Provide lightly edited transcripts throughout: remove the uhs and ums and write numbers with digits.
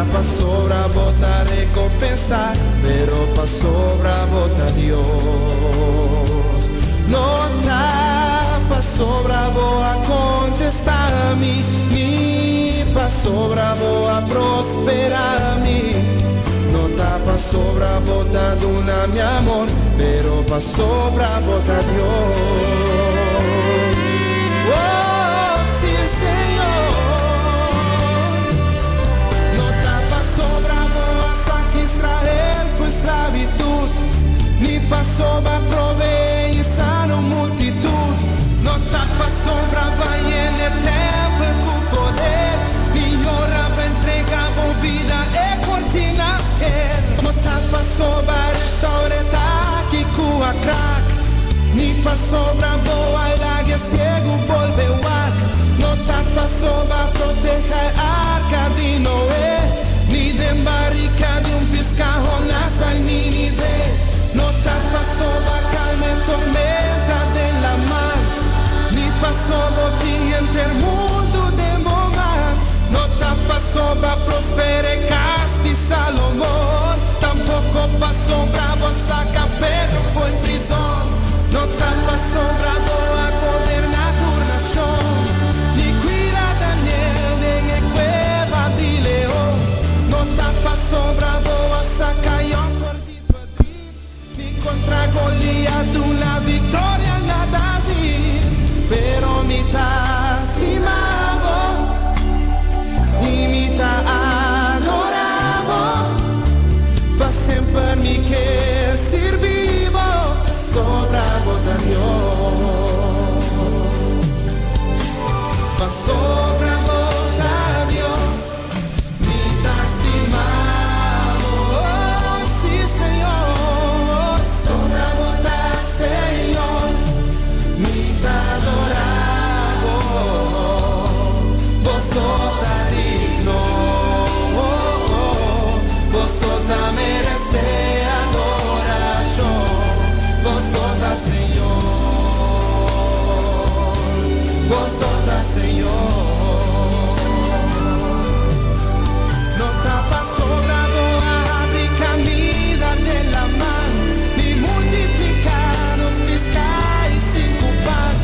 ta pasobra bo ta rekompensá, pero pasobra bo ta Dios. No ta pasobra bo a kontestá mi, ni pasobra bo a prosperá mi. No ta pasobra bo ta duna mi amor, pero pasobra bo ta Dios. Oh, sí, Señor. No ta pasobra bo a saka Israel for di sklabitut, ni pasobra bo a proveé i sana un multitut. No ta pasobra bo a yena e tèmpel ku poder, ni ora bo a entregá bo bida e kortina a sker. No ta pasobra bo a restourá e taki ku a krak, ni pasobra bo a laga e siegu bolbe wak. No ta pasobra bo a protehá e arka di Noe, ni den barika di un piská Jonas bai Nínive. No ta pasobra bo a kalma e tormenta den laman, ni pasobra bo tin henter mundu den bo man. No ta pasobra bo a prosperá e kas di Salomon, tampoko pasobra bo a saka Pedro for di prizòn. No ta pasobra bo a goberná tur nashon, ni kuida Daniel den e kueba di leon. No ta pasobra bo a saka Job for di verdriet, ni kontra Goliat duna viktoria na David. Pero mi ta stima bo, i mi ta adorá bo, pa semper mi ke sirbi bo, pasobra bo ta Dios. Pasobra bo ta Dios, mi ta stima bo, sí, Señor. Pasobra bo ta Señor, mi ta adorá bo, bo so ta digno, bo so ta meresé adorashon, bo so ta Señor, bo so ta Señor. No ta pasobra bo a habri kaminda den laman, ni multipliká dos piská i sinku pan.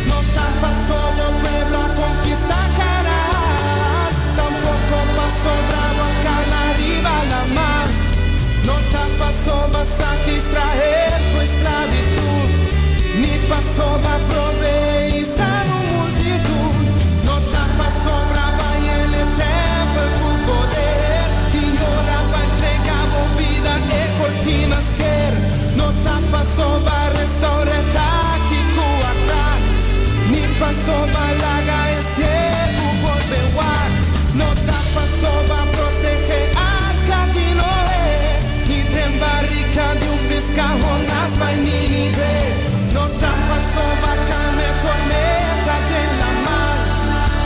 No ta pasobra bo pueblo a konkistá Kanaan, tampoko pasobra bo a kana riba laman. No ta pasobra bo a saka Israel for di sklabitut, ni pasobra bo a proveé i sana un multitut. No ta pasobra bo a yena e tèmpel ku poder, i ora bo a entregá bo bida e kortina a sker. No ta pasobra bo a restourá e taki ku a krak, ni pasobra bo a laga e siegu bolbe wak. No ta pasobra bo a protehé arka di Noe, ni den barika di un piská Jonas bai Nínive. No ta pasobra bo a kalma e tormenta den laman,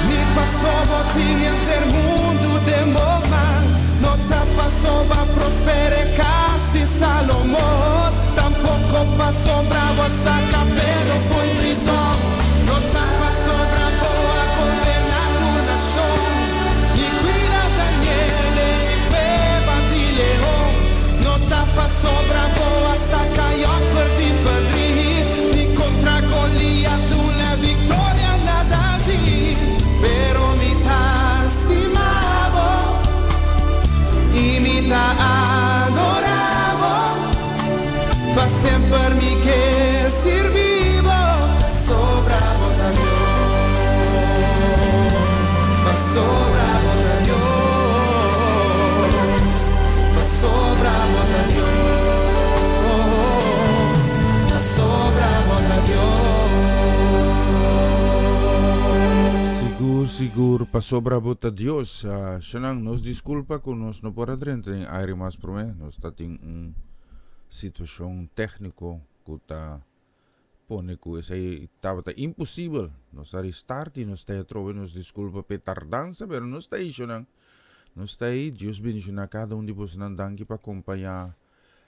ni pasobra bo tin henter mundu den bo man. No ta pasobra bo a prosperá e kas di Salomon, tampoko pasobra bo a saka Pedro for di prizòn. No ta pasobra bo a goberná tur nashon, ni kuida Daniel den e kueba di leon. No ta pasobra bo a saka Job for di verdriet, ni kontra Goliat duna viktoria na David. Pero mi ta stima bo, i mi ta adorá bo, pa semper mi ke sirbi bo, pasobra bo ta Dios, pasobra bo ta Dios, pasobra bo ta Dios, pasobra bo ta Dios. Sigur, sigur, pasobra bo ta Dios. Shanan, nos diskulpa ku nos no por a drenta den aire mas promé. Nos ta tin un situashon tékniko ku ta pone ku esei tabata imposibel. Nos a restart i nos ta atrobe nos diskulpa p'e tardansa, pero nos ta ei, Shanan. Nos ta ei. Dios bendishoná kada un di bosonan. Danki pa kompañá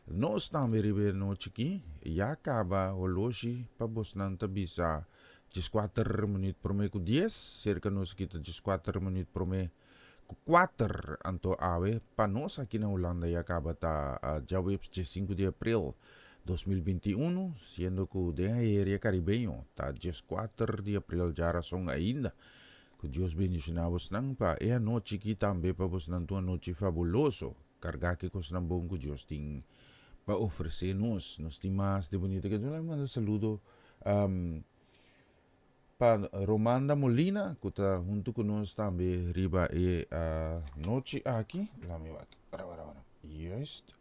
nos tambe riba e nochi aki. Ya kaba holoshi pa bosnan ta bisa 14 minüt promé ku 10. Serka nos aki ta 14 minüt promé. Kuater, anto awe pa nos aki na Hulanda ya kaba ta djaweps djesinku di april 2021, siendo ku den e area karibeño ta djeskuater di april djarason ainda. Ku Dios bendishoná bosnan pa e anochi ki tambe pa bosnan ta un anochi fabuloso, kargá ku e kosnan bon ku Dios tin pa ofresé nos. Nos tin mas di bunita kanshon. Laga mi manda saludo Pa Romanda Molina ku ta huntu ku nos tambe riba e nochi aki. Laat me wak. Para, para, para. Juist.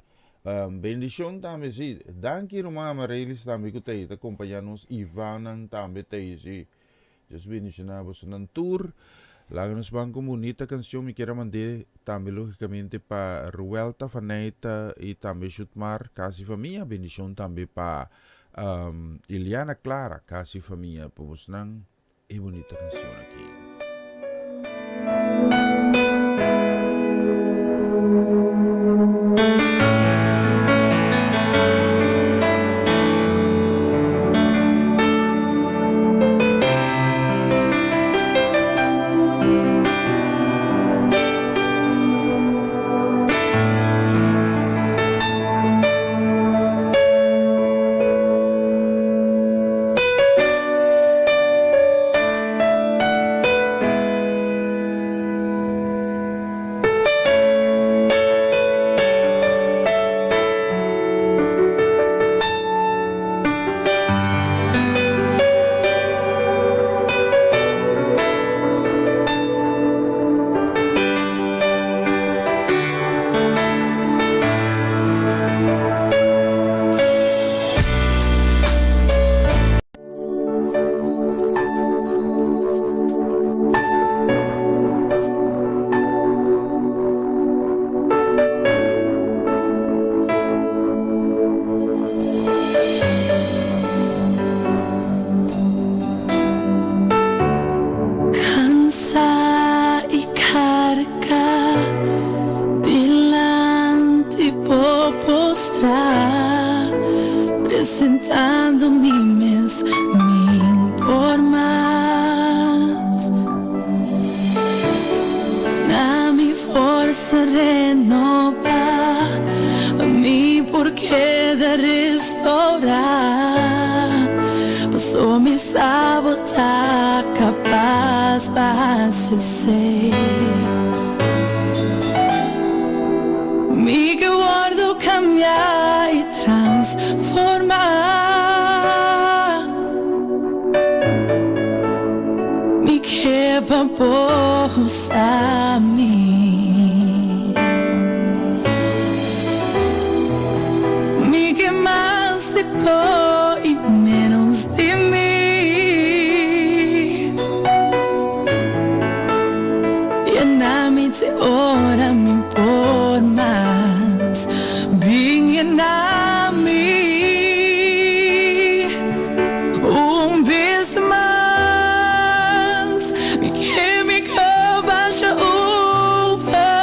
Bendishon tambe, si. Danki ruman Amarelis tambe ku ta ei ta kompañá nos. Ivannan tambe ta ei, si. Dios bendishoná bosonan tur. Laga nos ban ku un bunita kanshon. Mi kier a mand'é tambe lógikamente pa Ruel Tafaneita i tambe Shutmar, kasi famia. Bendishon tambe pa Iliana Clara, casa y famia, pa bosnan e bunita cancion aki. Cansa y carga dilanti bo postra, presentando mi mes min por mas. Na mi forsa renoba, mi por keda restaura, paso mi sa bo ta kapas pa hasi esei. Mi ke wòrdu kambiá i transformá. Mi ke pa bo usa mi. Mi ke mas di bo i ménos di mi. Yena mi te ora mi por mas. Bin yena mi un bes mas. Mi ke mi kabasha over.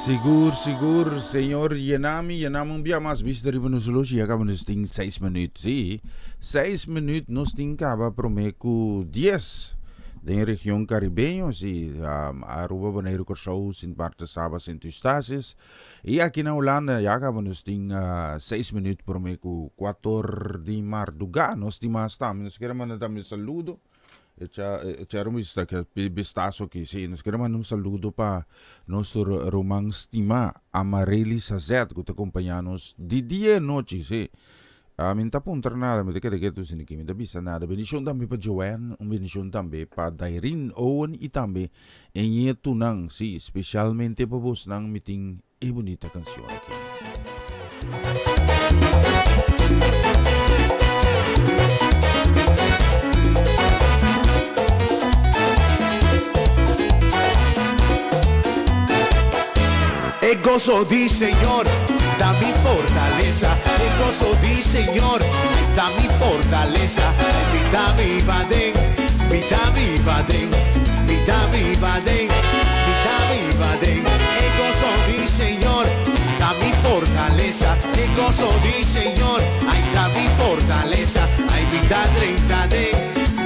Sigur, sigur, Señor, yena mi, yena mi un bia mas. Bista riba nos horloge, ya caba nos tin seis minuut. Sí, seis minuut nos tin caba prome cu dies. Den region Caribeño, sí, um, Aruba, Boneiru, Kòrsou, Sint Maarten, Saba, Sint Eustatius. I aki na Hulanda ya caba nos tin uh, seis minuut prome cu cuator di mardugá. Nos tin mas tambe. Nos kier manda tambe saludo. Echa, echar un bista, bistazo aki. Sí, nos kier manda un saludo pa nuestro ruman stimá Amarely Sazet, cu ta acompaña nos di dia y nochi, sí. Mi no ta puntra nada, mi ta keda ketu sin aki, mi no ta bisa nada. Bendicion tambe pa Joanne, un bendicion tambe pa Dairin Owen y tambe e nietunan, sí, specialmente pa bosnan mi tin e bunita cancion aki. E goso di Señor ta mi fortalesa, e goso di Señor ta mi fortalesa. Mi ta biba den, mi ta biba den, mi ta biba den, mi ta biba den. E goso di Señor ta mi fortalesa, e goso di Señor, ay ta mi fortalesa. Ay mi ta drenta den,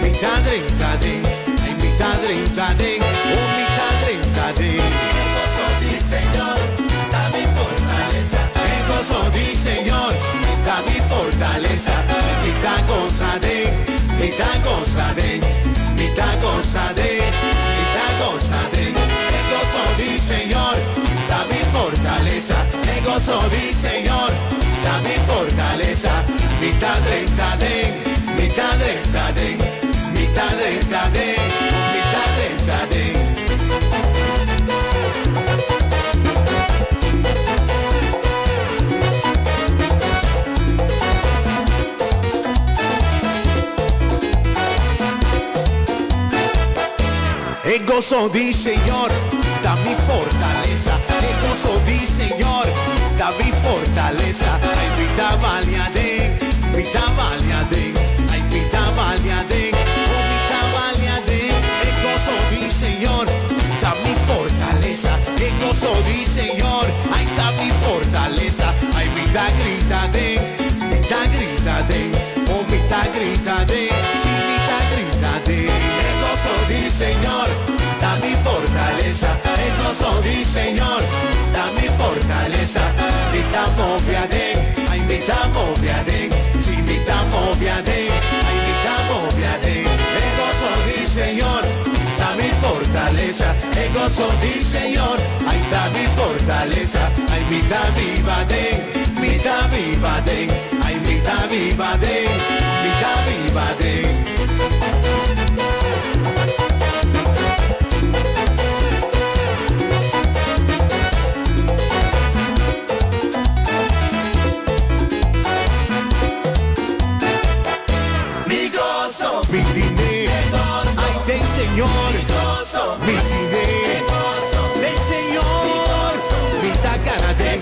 mi ta drenta den, ay mi ta drenta den, oh mi ta drenta den. E goso di Señor ta mi fortalesa, e goso di Señor ta mi fortalesa. Mi ta gosa den, mi ta gosa den, mi ta gosa den, mi ta gosa den. E goso di Señor ta mi fortalesa, e goso di Señor ta mi fortalesa. Mi ta drenta den, mi ta drenta den, mi ta drenta den, mi ta drenta den. E goso di Señor ta mi fortalesa, e goso di Señor ta mi fortalesa. Ay mi ta balia den, mi ta balia den, ay mi ta balia den, oh mi ta balia den. E goso di Señor ta mi fortalesa, e goso di Señor, ay ta mi fortalesa. Ay mi ta grita den, mi ta grita den, oh mi ta grita den, si mi ta grita den. E goso di Señor ta mi fortalesa, e goso di Señor ta mi fortalesa. Mi ta move aden, ay mi ta move aden, si mi ta move aden, ay mi ta move aden. E goso di Señor ta mi fortalesa, e goso di Señor, ay ta mi fortalesa. Ay mi ta biba den, mi ta biba den, ay mi ta biba den, mi ta biba den. Mi goso, mi tine, ay den Señor, mi tine, den Señor, mi ta gana den,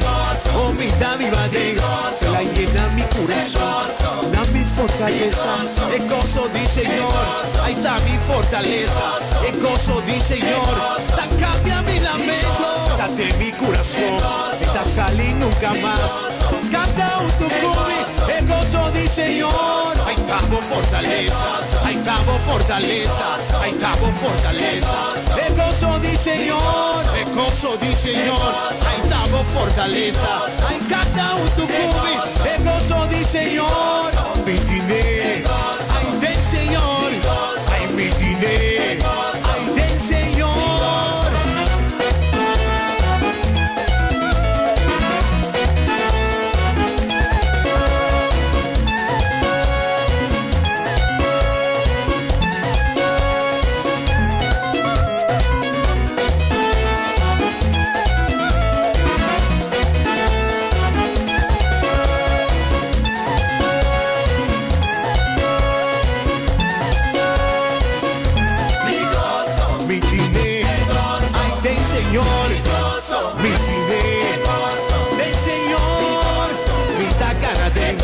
oh mi ta biba den, El a yena mi curason, na mi fortalesa, e goso di Señor, ay ta mi fortalesa, e goso di Señor, ta cambia mi lamento, ta den mi curason, mi ta sali nunca mas, canta hunto cu mi, e goso di Señor, ay ta bo fortalesa, ay ta bo fortalesa, ay ta bo fortalesa, e goso di Señor, e goso di Señor, ay ta bo fortalesa, ay canta hunto cu mi, e goso di Señor, mi tine, ay den Señor, ay mi tine, ay den Señor. Mi tine, ay den Señor, mi tine, den Señor, mi ta gana den,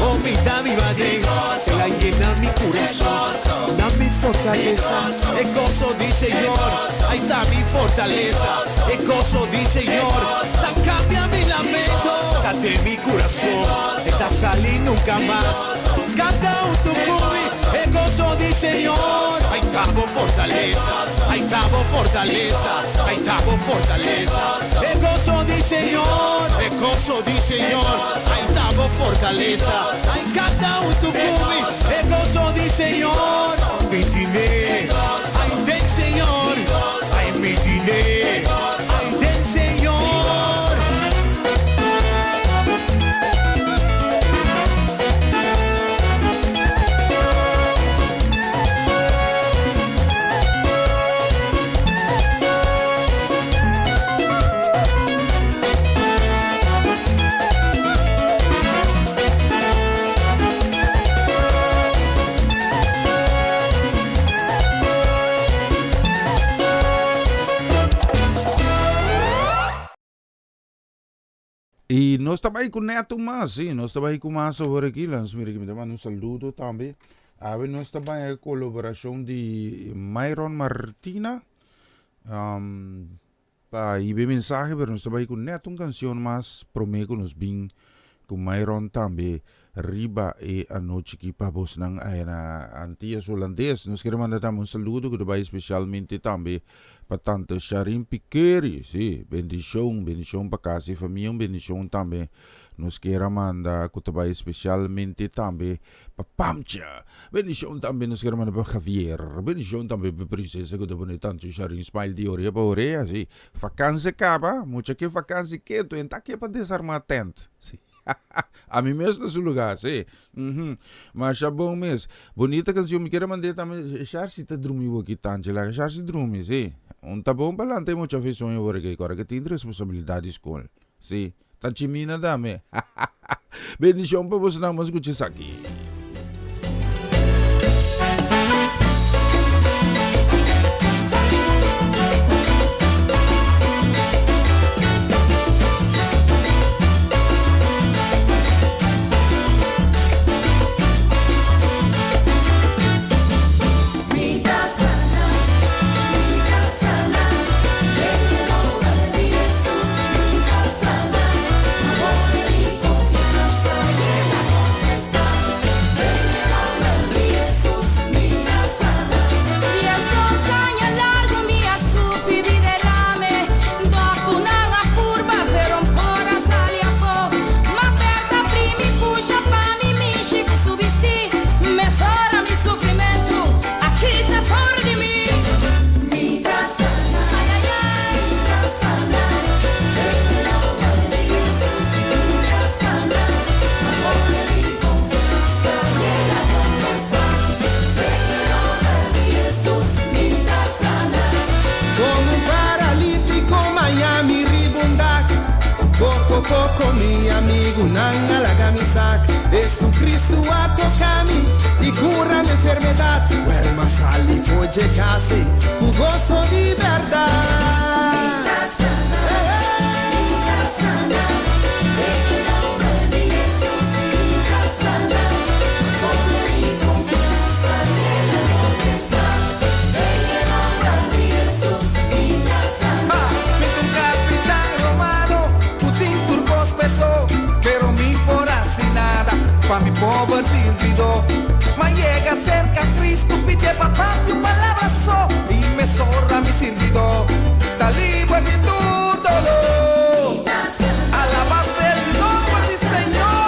oh mi ta biba den, El a yena mi curason, na mi fortalesa, e goso di Señor, ay ta mi fortalesa. E goso di Señor ta kambia mi lamento. Ta den mi kurason, e ta sali nunka mas. Kanta huntu ku mi, e goso di Señor. Ai ta bo fortalesa, ai ta bo fortalesa, ai ta bo fortalesa. E goso di Señor, e goso di Señor, ai ta bo fortalesa. Ai kanta huntu ku mi, e goso di Señor. Mi tine, ai den Señor, ai mi tine, ai den Señor. I nos ta bai ku Neto mas, sí, nos ta bai ku mas awor aki. Laat nos mira aki, mi ta manda un saludo tambe. Awe nos ta bai e kolaborashon di Myron Martina. Um, pa hiba e mensahe, pero nos ta bai ku Neto un kanshon mas promé ku nos bin ku Myron tambe riba e anochi ki pa bosnan aya na Antillas Holandes. Nos kere manda tambe un saludo ku ta bai especialmente tambe pa tante Sharin Pikeri. Sí, bendishon, bendishon pa kas i famia, un bendishon tambe nos kier a manda ku ta bai especialmente tambe pa Pamcha. Bendishon tambe nos kier a manda pa Javier. Bendishon tambe pa princesa ku ta pone tante Sharin smile di orea pa orea. Sí, vakansi kaba, mucha ke vakansi ketu, en ta ke pa desarma tent. Sí. Ami mes na su lugar, sí. Mhm. Masha bon mes. Bonita canción. Mi quiere mandar también. Sharsi ta drumi aki tanche. Laga Sharsi drumi, sí. Un ta bon palante mucha fe sueño por aquí. Ahora que tiene responsabilidad di school. Sí. Tanchi mina dame. Bendición pa vos nada más escuches aquí. Como un paralítico Miami ribundak Poco poco mi amigo nan a laga mi sak Jesucristo a toca mi y cura mi enfermedad Wel m'a sali for dje cas ei cu gozo di berdad. Mi ta un kapitan romano ku tin tur kos peso, pero mi por hasi nada pa mi pober sirbidó. M'a yega serka Kristu pidié pa papia un palabra so, i mesora mi sirbidó ta liber di tur doló. Alabá sea el nomber di Señor!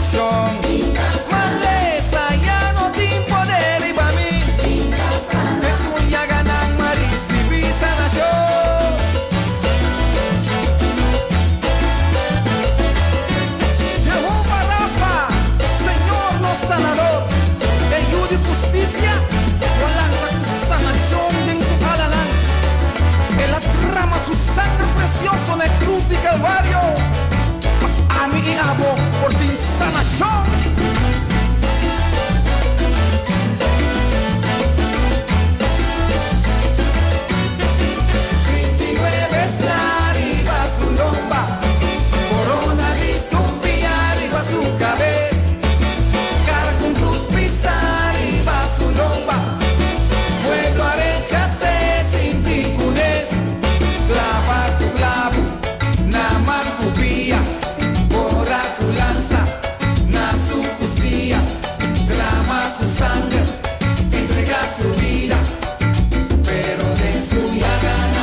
sanashon. Malesa ya no tin poder riba mi. Den su yaganan m'a risibí sanashon. Jehova Rafa, Señor nos Sanador, e Yu di Hustisia, lo lanta ku sanashon den su alanan. El a drama su sangre presioso na e krus di Kalvario pa ami i abo por tin sanashon. Trintinuebe sla riba su lomba, corona di sumpia riba su cabes, carga un cruz pisa riba su lomba, pueblo a rechas'é sin tin cunes, clava cu clavo na man cu pia, bora cu lanza na su custia, drama su sanger, entrega su bida, pero den su yaganan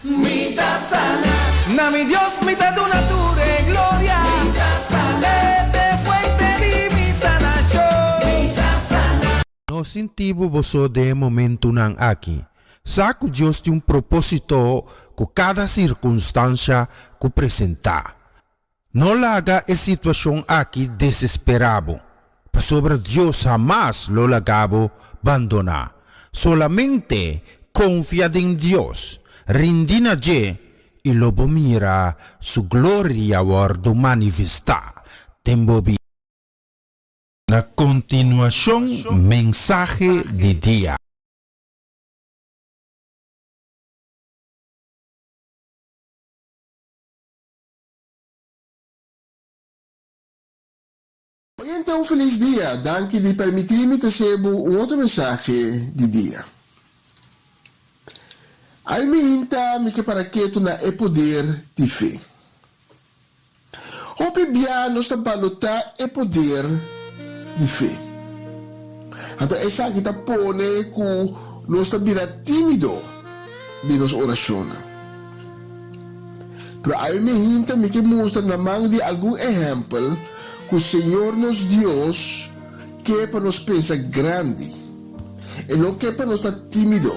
mi ta sana. Na mi Dios mi ta duna tur e gloria. Mi ta sana. E t'e fuente di mi sanashon. Mi ta sana. No sinti bo boso den e momentunan aki. Sa ku Dios tin un propósito ku kada sirkunstansha ku presentá. No laga e situashon aki desesperá bo, pasobra Dios hamas lo laga bo bandoná. Solamente konfia den Dios, rindi na dje, i lo bo mira su gloria wòrdu manifestá den bo bida. Na kontinuashon mensahe di dia. Oyente un felis dia, danki di permiti mi trece bo un otro mensahe di dia. Ay mi hinta mi ke para ketu na e poder di fe. Hopi bia nos ta balotá e poder di fe. Anto esaki ta pone ku nos ta bira tímido den nos orashonnan. Pero awe mi hinta mi ke mustra na man di algun ehèmpel ku Señor nos Dios ke pa nos pensa grandi. E no ke pa nos ta tímido.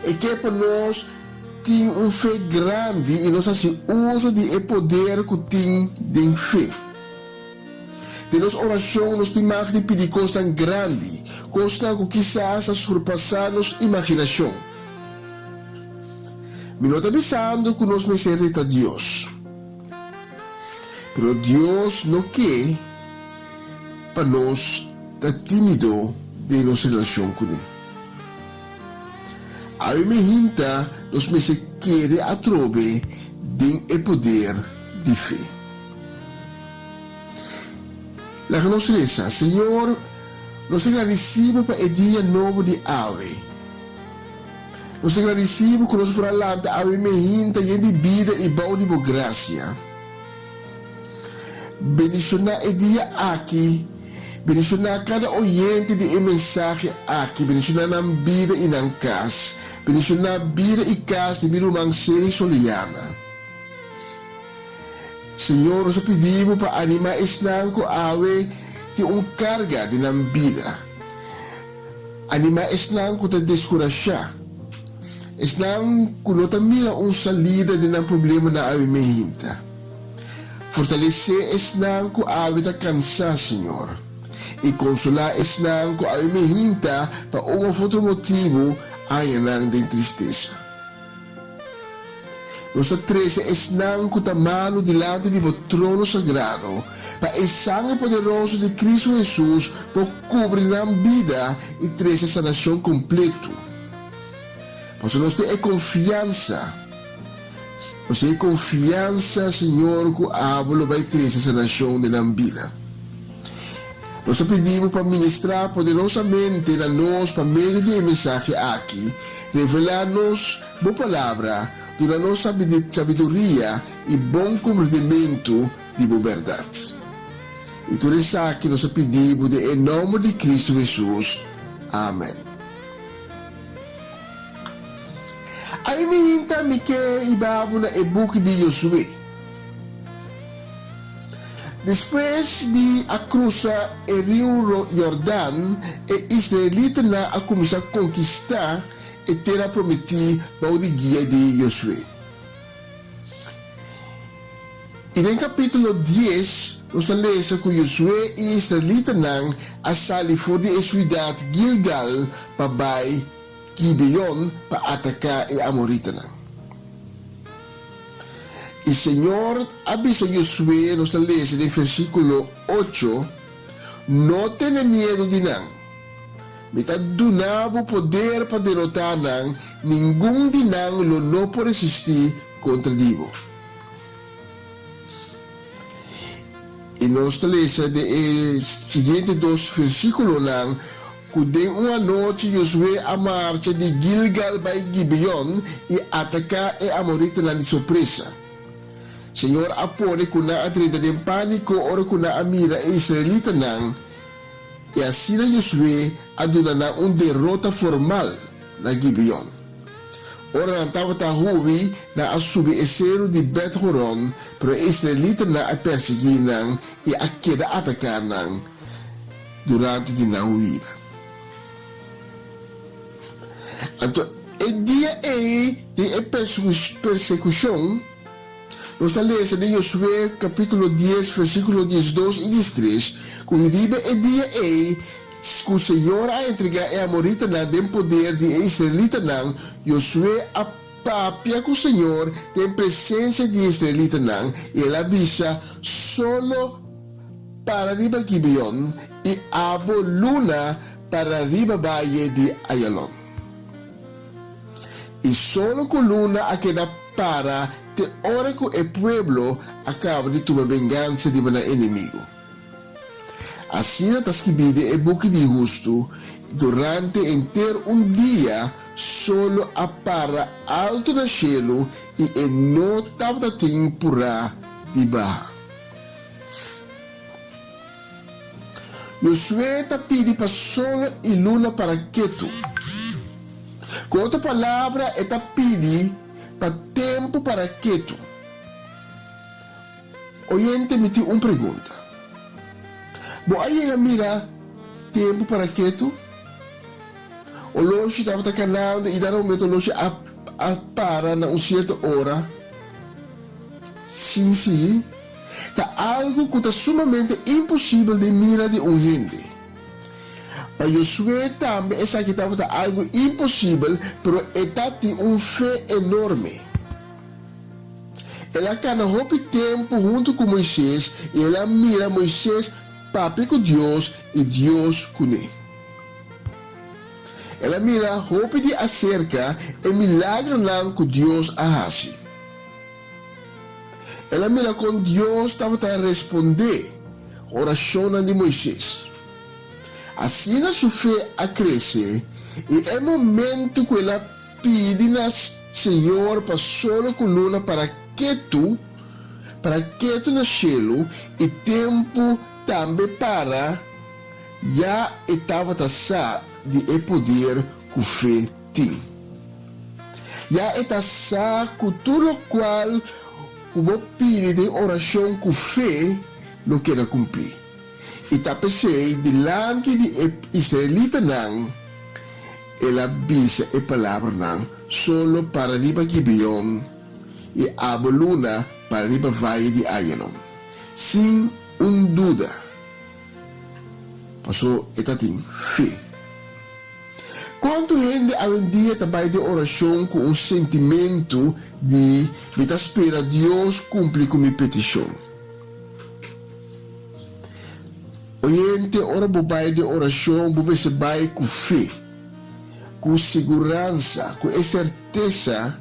E ke pa nos tin un fe grandi i nos hasi uso di e poder ku tin den fe. Den nos orashon nos tin mag di pidi kosnan grandi, kosnan ku kisas ta surpasá nos imaginashon. Mi no ta bisando ku nos mester reta Dios. Pero Dios no ke pa nos ta tímido den nos relashon kuné. Awe mehinta nos mester kere atrobe den e poder di fe. Laga nos resa, Señor, nos ta gradisí Bo pa e dia nobo di awe. Nos ta gradisí Bo ku nos por a lanta awe mehinta yen di bida i bou di Bo grasia. Bendishoná e dia aki, bendishoná kada oyente di e mensahe aki, bendishoná nan bida i nan kas, bendishoná bida i kas di mi ruman Sherry Soliana. Señor, nos ta pidi Bo pa animá esnan ku awe tin un karga den nan bida. Animá esnan ku ta deskurashá, esnan ku no ta mira un salida den nan problemanan awe mehinta. Fortalesé esnan ku awe ta kansá, Señor, i konsolá esnan ku awe mehinta pa un òf otro motibu haña nan den tristesa. Nos ta trese esnan ku ta malu dilanti di bo trono sagrado, pa e sangre poderoso di Kristu Hesus por kubri nan bida i trese sanashon kompletu. Pasobra nos tin e konfiansa, nos tin e konfiansa, Señor, ku abo lo bai trese sanashon den nan bida. Nos ta pidi bo pa ministrá poderosamente na nos pa medio di e mensahe aki. Revelá nos bo Palabra, duna nos sabiduria i bon komprendimentu di bo bèrdat. I tur esaki nos ta pidi bo den e nòmber di Kristu Hesus. Amèn. Ai mi hinta mi ke hiba bo na e buki di Josué. Despues di a krusa e riu Yordan, e israelitanan a kuminsá konkistá e Tera Promití bou di guia di Josué. I den kapítulo dies nos ta lesa ku Josué i e israelitanan a sali for di e siudat Gilgal pa bai Gibeon pa ataká e amoritanan. I señor a bisa Josué, nos ta lesa den versíkulo ocho, No tene miedu di nan. Mi ta duna bo poder pa derotá nan, ningun di nan lo no por resistí kontra di bo. I nos ta lesa den e siguiente dos versíkulonan ku den un anochi Josué a marcha di Gilgal bai Gibeon i ataká e amoritanan di sorpresa. Señor a pone ku nan a drenta den pániko ora ku nan a mira e israelitanan, i asina Josué a duna nan un derota formal na Gibeon. Ora nan tabata hui, nan a subi e seru di Bet-horon, pero e israelitanan a persiguí nan i a keda ataká nan durante di nan huida. Anto e dia ei di e persekushon, nos ta lesa den Josué kapítulo dies, versíkulo diesdos i diestres, ku riba e dia ei ku Señor a entregá e amoritanan den poder di e israelitanan, Josué a papia ku Señor den presensia di e israelitanan, i el a bisa, Solo para riba Gibeon, i abo, luna, para riba vaye di Ayalon. I solo ku luna a keda para te ora ku e pueblo a kaba di tuma bengansa riba nan enemigu. Asina ta skibí den e buki di Hustu, Durante henter un dia solo a para altu na shelu i e no tabata tin purá di baha. Josué ta pidi pa solo i luna para ketu. Ku otro palabra e ta pidi pa tempu para ketu. Oyente mi tin un pregunta. Bo a yega mira tempu para ketu? Oloshi tabata kanando i dado momento oloshi a a para na un sierto ora sin sigui. Ta algu ku ta sumamente imposibel den mira di un hende. Pa Josué tambe esaki tabata algu imposibel, pero e ta tin un fe enorme. El a kana hopi tempu huntu ku Moisés i el a mira Moisés papia ku Dios i Dios kuné. El a mira hopi di aserka e milagronan ku Dios a hasi. El a mira kon Dios tabata respondé orashonnan di Moisés. Asina su fe a krese i e momentu ku el a pidi na Señor pa solo ku luna para ketu, para ketu na shelu i tempu tambe para, ya e tabata sa di e poder ku fe tin. Ya e ta sa ku tur lokual ku bo pidi den orashon ku fe lo keda kumplí. I ta p'esei dilanti di e israelitanan el a bisa e palabranan, Solo para riba Gibeon i abo luna para riba vaye di Ayalon. Sin un duda, paso e ta tin fe. Kuantu hende awendia ta bai den orashon ku un sentimentu di mi ta spera Dios kumpli ku mi petishon? Oyente, ora bo bai den orashon bo mester bai ku fe, ku siguransa, ku e sertesa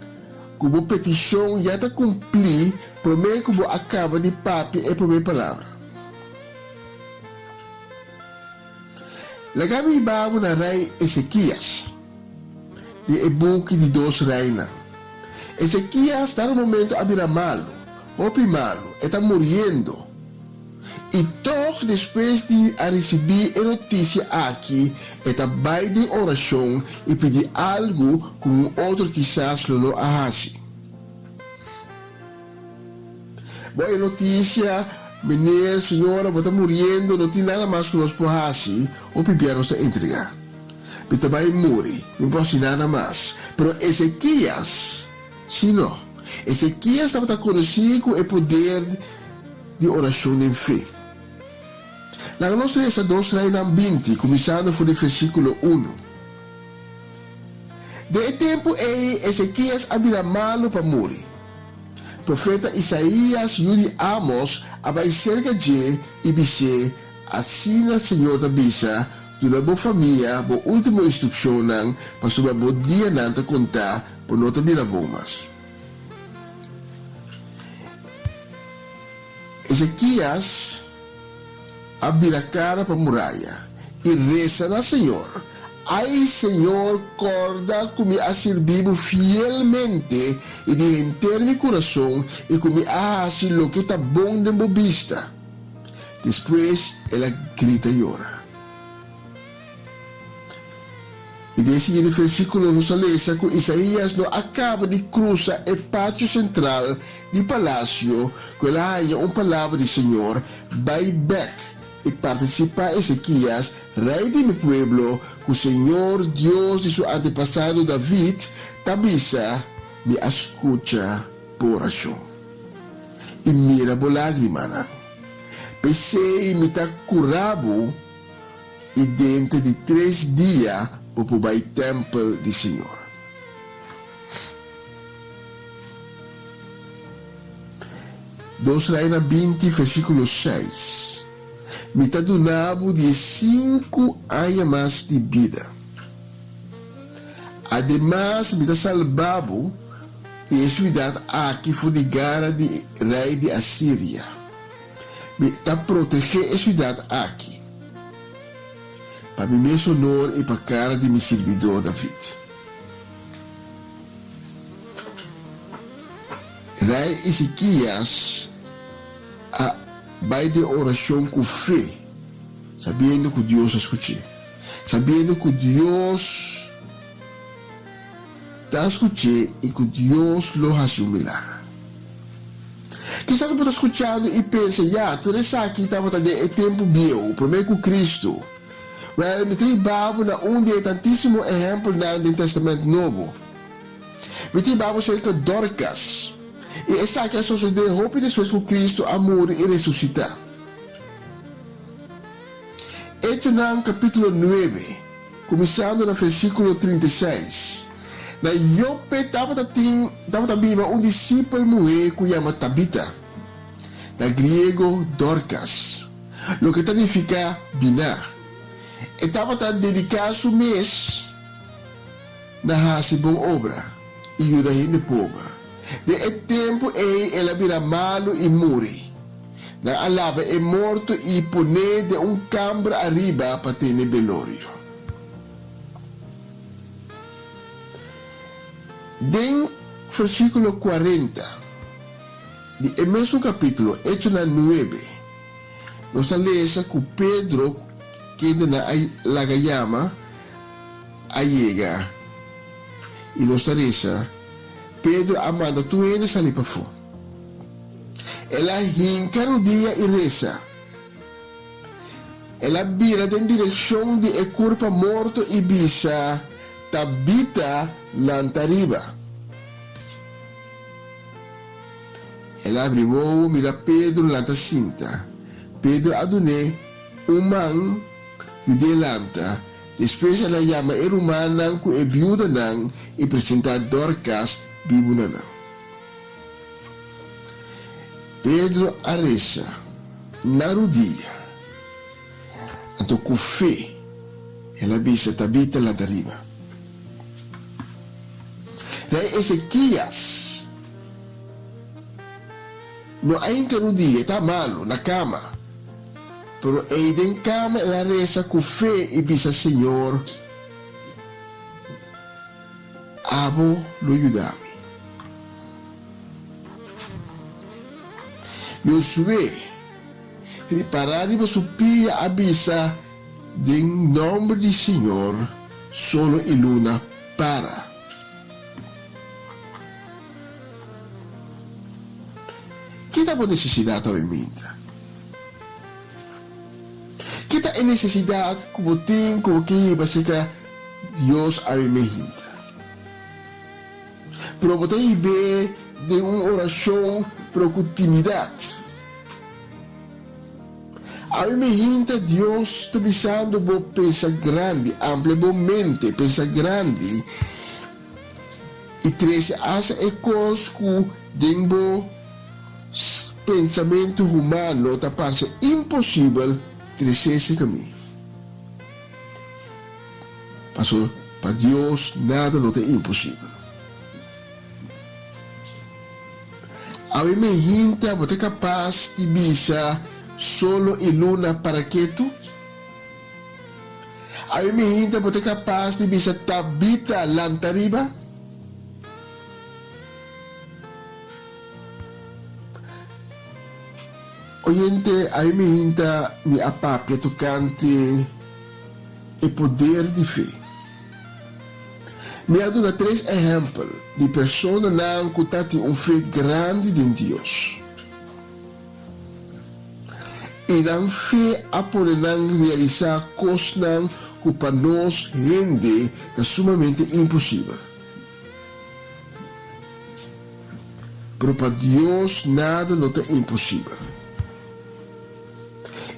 ku bo petishon ya ta kumplí promé ku bo a kaba di papia e promé palabra. Laga mi hiba bo na Rei Ezekias, den e buki di Dos Reinan. Ezekias dado momento a bira malu, hopi malu, e ta muriendo. I tog despues di a risibí e notisia aki, e ta bai den orashon i pidi algu ku un otro kisas lo no a hasi. Bo e notisia. Meneer, señora, bo ta muriendo, no tin nada mas ku nos por hasi, hopi bia nos ta entregá. Mi ta bai muri, mi no por hasi nada mas. Pero Ezekias, sí no. Ezekias tabata konosí ku e poder di orashon den fe. Laga nos lesa Dos Reinan 20, kuminsando for di versíkulo unu. Den e tempu ei Ezekias a bira malu pa muri. Profeta Isaías, yu di Amos, a bai serka dje i bis'é, Asina señor ta bisa, Duna bo famia bo último instrukshonnan, pasobra bo dianan ta kontá, bo no ta bira bon mas. Ezekias a bira kara pa muraya i resa na señor, Ai, señor, kòrda ku mi a sirbi bo fielmente i di henter mi kurason i ku mi a hasi loke ta bon den bo bista. Despues el a grita yora. I den e siguiente versíkulo nos a lesa ku Isaías no a kaba di krusa e patio sentral di palasio ku el a haña un palabra di Señor, Bai bèk i partisipá Ezekias, rei di mi pueblo, ku Señor Dios di su antepasado David ta bisa, Mi a skucha bo orashon i mira bo lágrimanan. P'esei mi ta kura bo. I denter di tres dia bo por bai tèmpel di Señor. Dos Reina 20, versíkulo 6, Mi ta duna bo diesinku aña mas di bida. Ademas mi ta salba bo i e siudat aki for di gara di rei di Asiria. Mi ta protegé e siudat aki pa mi mes honor i pa kara di mi sirbidó David. Rei Ezekias a bai den orashon ku fe, sabiendo ku Dios a skuch'é, sabiendo ku Dios ta skuch'é i ku Dios lo hasi un milager. Kisas bo ta skuchando i pensa, Ya, tur esaki tabata den e tempu bieu, promé ku Kristu. Wèl, mi ta hiba bo na un di e tantísimo ehèmpelnan den Tèstamènt Nobo. Mi ta hiba bo serka Dorkas, i esaki a sosodé hopi despues ku Kristu a muri i resusitá. Echonan kapítulo nuebe, kuminsando na versíkulo 36. Na Jope tabata tin tabata biba un disipel muhé ku yama Tabita, na griego Dorkas, loke ta nifiká biná. E tabata dediká su mes na hasi bon obra i yuda hende pober. Den e tempu ei el a bira malu i muri. Nan a laba e morto i pon'é den un kambra ariba pa tene belorio. Den versíkulo kuarenta di e mesun kapítulo, Echonan nuebe, nos ta lesa ku Pedro, kende nan a laga yama, a yega i nos ta resa, Pedro a manda tur hende sali pafó. El a hinka rudia i resa. El a bira den direkshon di e kurpa morto i bisa, Tabita, lanta riba. El a abri wowo mira Pedro lanta sinta. Pedro a dun'é un man yud'é lanta. Despues el a yama e rumannan ku e biudanan i presentá Dorkas bibu na nan. Pedro a resa na rudia, anto ku fe el a bisa Tabita lanta riba. Rei Ezekias no a hinka rudia, e ta malu, na kama. Pero ei den kama el a resa ku fe i bisa, Señor, Abo lo yuda mi. Josué, ripará riba su pia, a bisa, Den nòmber di Señor, solo i luna, para! Ki ta bo nesesidat awe minta? Kiko ta e nesesidat ku bo tin ku bo ke hiba serka Dios awe mehinta? Pero bo ta hib'é den un orashon pero ku timidat. Awe mehinta Dios ta bisando bo pensa grandi, amplia bo mente, pensa grandi i trese asta e kos ku den bo pensamentu humano ta parse imposibel, tres'é serka mi. Paso pa Dios nada no ta imposibel. Awe mehinta bo ta kapas di bisa solo i luna para ketu? Awe mehinta bo ta kapas di bisa Tabita lanta riba? Oyente, awe mehinta mi a papia tokante e poder di fe. Mi a duna tres ehèmpel di personanan ku ta tin un fe grandi den Dios. I nan fe a pone nan realisá kosnan ku pa nos hende ta sumamente imposibel. Pero pa Dios nada no ta imposibel.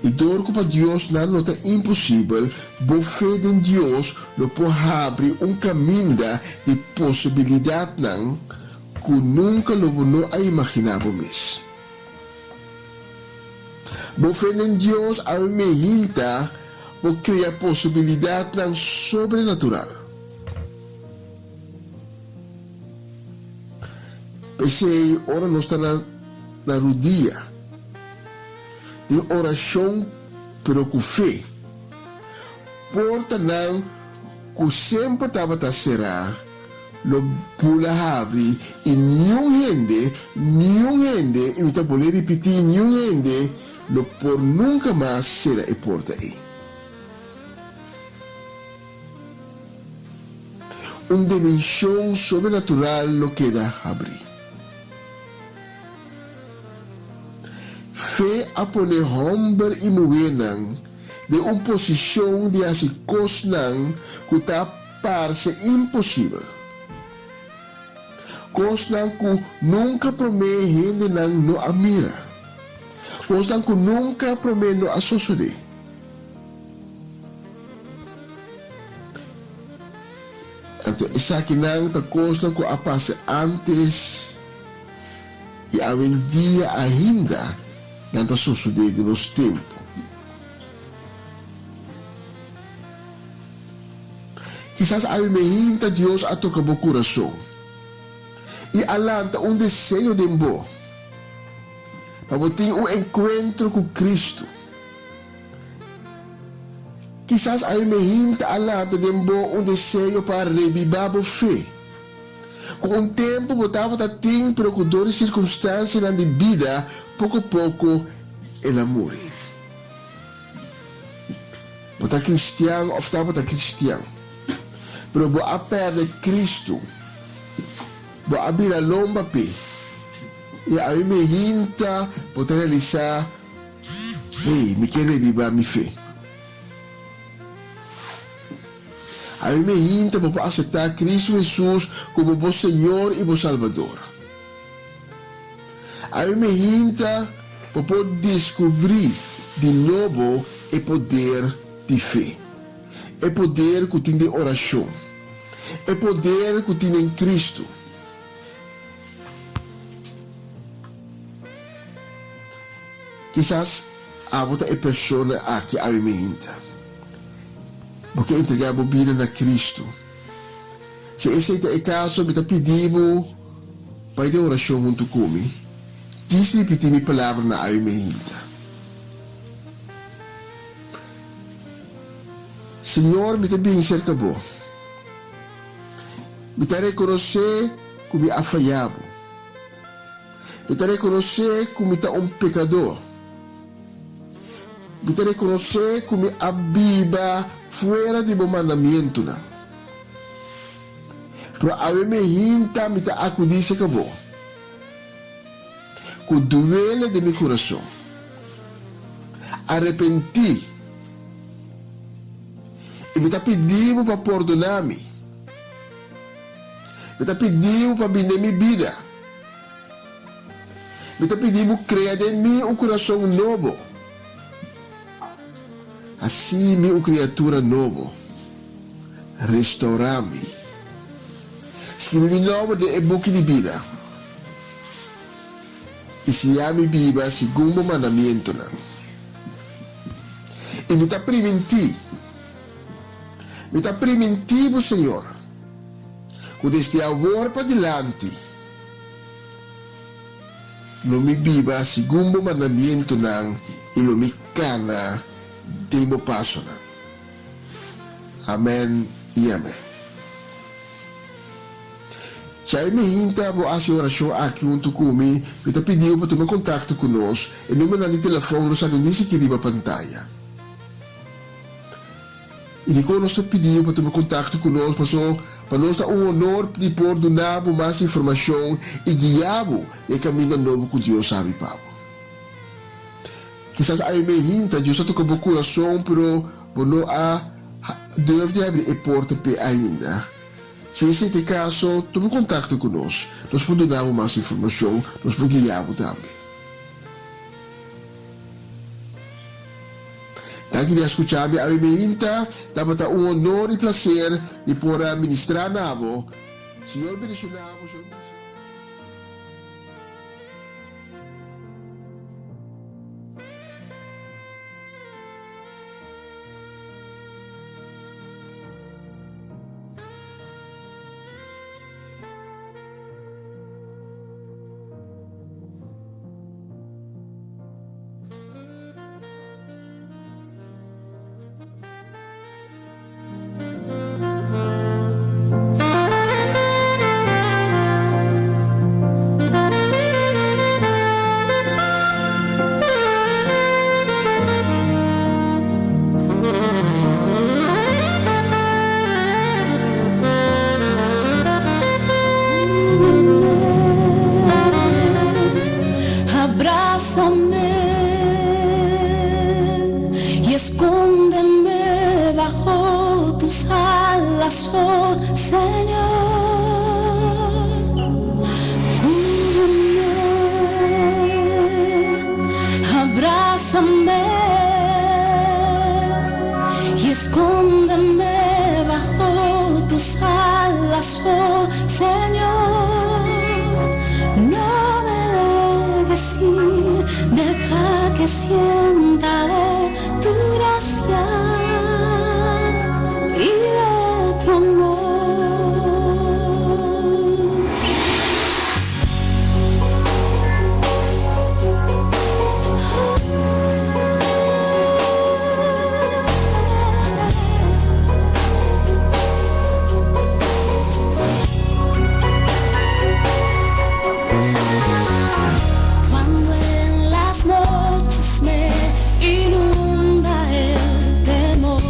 I dor ku pa Dios nada no ta imposibel, bo fe den Dios lo por habri un kaminda di posibilidatnan ku nunka lo bo no a imaginá bo mes. Bo fe den Dios awe mehinta por krea posibilidatnan sobrenatural. P'esei ora nos ta na na rudia den orashon pero ku fe, portanan ku semper tabata será lo bula habri i niun hende, niun hende, i mi ta bolé ripití, niun hende lo por nunka mas sera e porta ei. Un dimenshon sobrenatural lo keda habrí. Fe a pone hòmber i muhénan den un posishon di hasi kosnan ku ta parse imposibel, kosnan ku nunka promé hendenan no a mira, kosnan ku nunka promé no a sosodé. Anto esakinan ta kosnan ku a pasa ántes i awendia ainda nan ta sosodé den nos tempu. Kisas awe meinta Dios a toka bo kurason i a lanta un deseo den bo pa bo tin un enkuentro ku Kristu. Kisas awe mehinta a lanta den bo un deseo pa rebibá bo fe. Ku un tempu bo tabata tin pero ku dor di sirkunstansianan di bida poko poko el a muri. Bo ta kristian òf tabata kristian, pero bo a pèrdè Kristu, bo a bira lomba p'e, i awe mehinta bo ta realisá Hey, mi ke reviva mi fe. Ami me hinta bo pa aseptá Cristo Hesus komo bo Señor i bo Salbador. Ami me hinta bo por deskubrí di nobo e poder di fe, e poder ku tin den orashon, e poder ku tin den Cristo. Kisas abo ta e persona aki awe meinta. Bo ke entregá bo bida na Kristu. Si esei ta e kaso, mi ta pidi bo bai den orashon huntu ku mi. Djis ripití mi palabranan awe meinta. Señor, mi ta bin serka bo. Mi ta rekonosé ku mi a fayá bo. Mi ta rekonosé ku mi ta un pekadó. Mi ta rekonosé ku mi a biba fuera di bo mandamientunan. Pero awe mi hinta mi ta akudí serka bo, ku duele den mi kurason, arepentí. I mi ta pidi bo pa pordoná mi. Mi ta pidi bo pa bini den mi bida. Mi ta pidi bo krea den mi un kurason nobo. Hasi mi un kriatura nobo. Restourá mi. Skibi mi nòmber den e buki di bida. I siña mi biba segun bo mandamientonan. I mi ta primintí, mi ta primintí bo, Señor, ku desde awor padilanti lo mi biba segun bo mandamientonan i lo mi kana den bo pasonan. Amèn i amèn. Si ai mi hinta bo hasi orashon aki huntu ku mi, mi ta pidi bo pa tuma kontakto ku nos. E numbernan di telefòn lo sali nis aki riba pantaya. I dikon nos ta pidi bo pa tuma kontakto ku nos? Paso pa nos ta un honor di por duna bo mas informashon i guia bo den e kaminda nobo ku Dios habri pa bo. Kisas ai mi hinta Dios a toka bo kurason, pero bo no a durf di habri e porta p'e ainda. Si esei ta e kaso, tuma kontakto ku nos. Nos por duna bo mas informashon, nos por guia bo tambe. Danki di a skucha mi awe meinta. Tabata un honor i plaser di por a ministrá na bo. Señor bendishoná bo. Señor bendishoná. Abrázame y escóndeme bajo tus alas, oh Señor. Cúbreme, abrázame y escóndeme bajo tus alas, oh Señor. No me dejes ir, deja que sienta de tu gracia y de tu amor. Cuando en las noches me inunda el temor.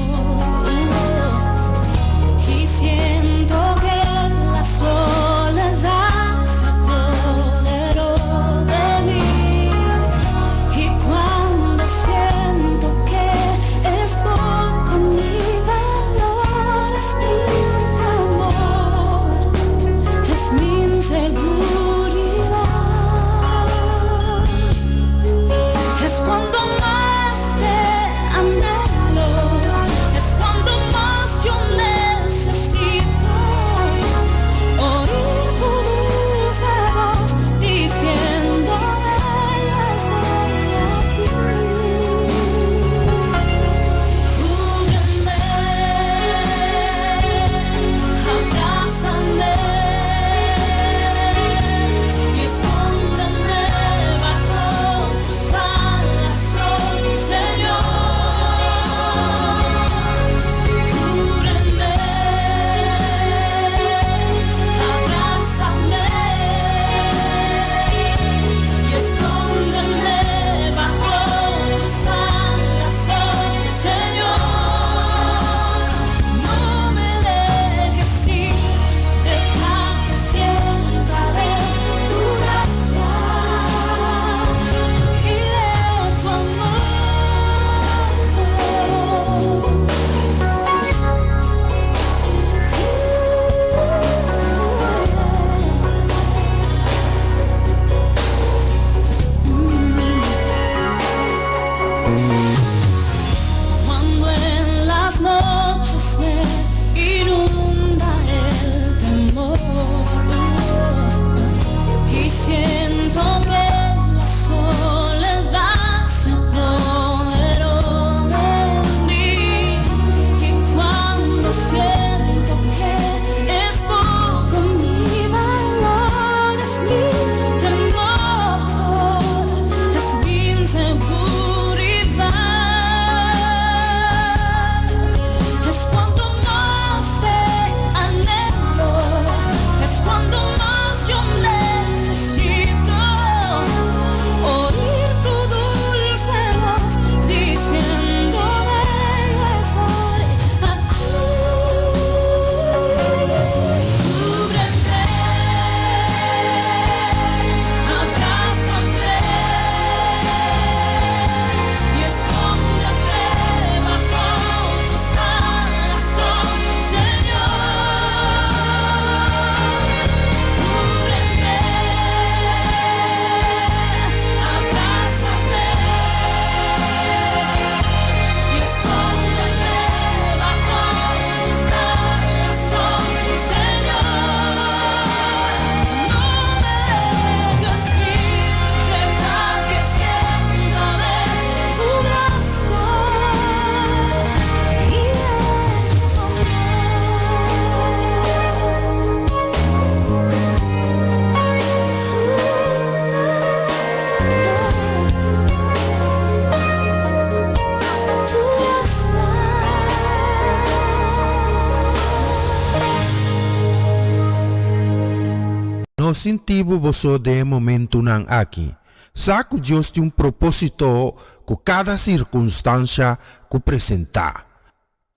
No sinti bo boso den e momentunan aki. Sa ku Dios tin un propósito ku kada sirkunstansha ku presentá.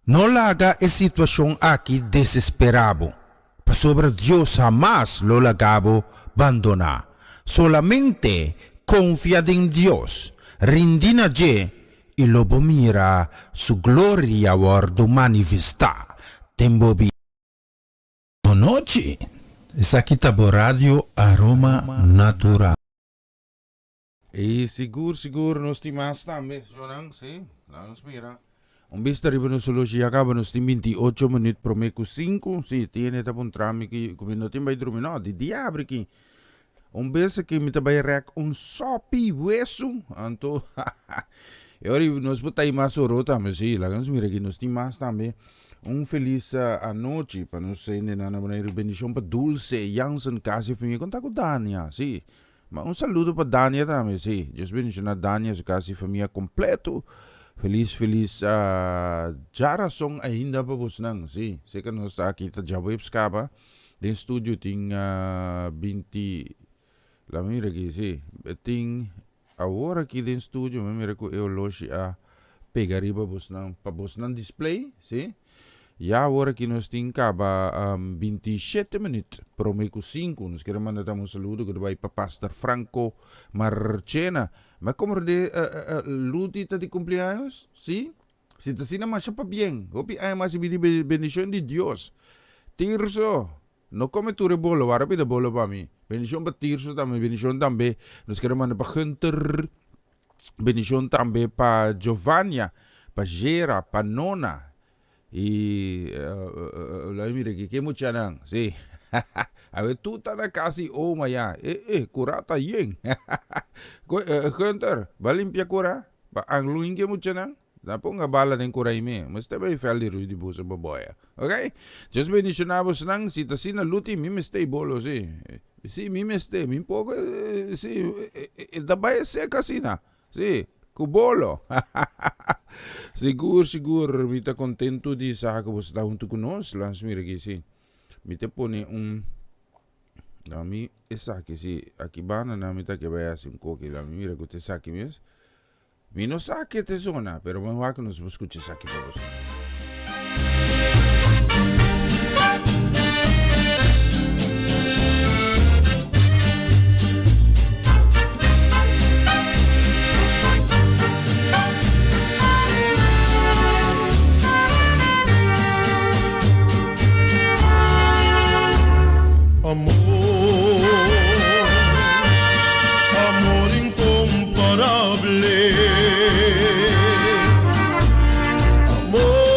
No laga e situashon aki desesperá bo, pasobra Dios hamas lo laga bo bandoná. Solamente konfia den Dios, rindi na dje, i lo bo mira su gloria wòrdu manifestá den bo bida. Bonochi! Esaki ta bo radio Aroma Natural. I sigur sigur nos tin mas tambe, shownan, si, laga nos mira. Un bista riba nos oloshi ya kaba nos tin 28 minuut prome ku 5, si, tin hende ta puntra mi ki ku mi no tin bai drumi, no, di diabri ki. Un bes aki mi ta bai rek un sopi wesu, anto e ora nos por ta mas oro tambe, si, laga nos mira aki nos tin mas tambe. Un felis anochi pa nos hendenan na Boneiru, bendishon pa Dulce, Jansen, Kasi famia, konta ku Dania, si. Ma un saludo pa Dania tambe, si. Dios bendiciona Dania, su casa y famia completo. Feliz, feliz djarason ainda pa bosnan, si. Seca nos ta aki ta djaweps caba. Den studio tin 20, la mira aki, si. Tin awor aki den studio, mi mira cu e oloshi a pega riba bosnan, pa bosnan display, si. Ya awor aki nos tin kaba 27 minuut prome ku 5. Nos kier manda tambe un saludo ku ta bai pa Pastor Franco Marchena. Mi a komprende Luti ta di cumpleaños? Si? Si ta asina masha pabien. Hopi aña mas i bini bendicion di Dios. Tirso, no come tur e bolo, wara pida bolo pa mi. Bendicion pa Tirso tambe, bendicion tambe nos kier manda pa Gunter. Bendicion tambe pa Giovania, pa Gera, pa Nona y laat mi mira aki ke muchanan si awe tur ta na cas di oma ya e e cura ta yen Gunther ba limpia cura ba angluin ke muchanan na ponga bala den cura ime mester bay vel di Rudy boso baboya ok Dios bendiciona bosnan si ta asina luti mi mester y bolo si. Sí, mi mester, mi poko, sí, e ta bai e seka asina, sí, ku bolo. Sigur, sigur, mi ta kontentu di sa ku boso ta huntu ku nos. Lans mira aki, sí. Mi ta pone un, na mi esaki, sí, aki banda na mi ta ke bai hasi un koki, la mi mira ku ta esaki mes. Mi no sa ke te zona, pero ban wak nos por skucha esaki pa boso. Amor, amor incomparable. Amor.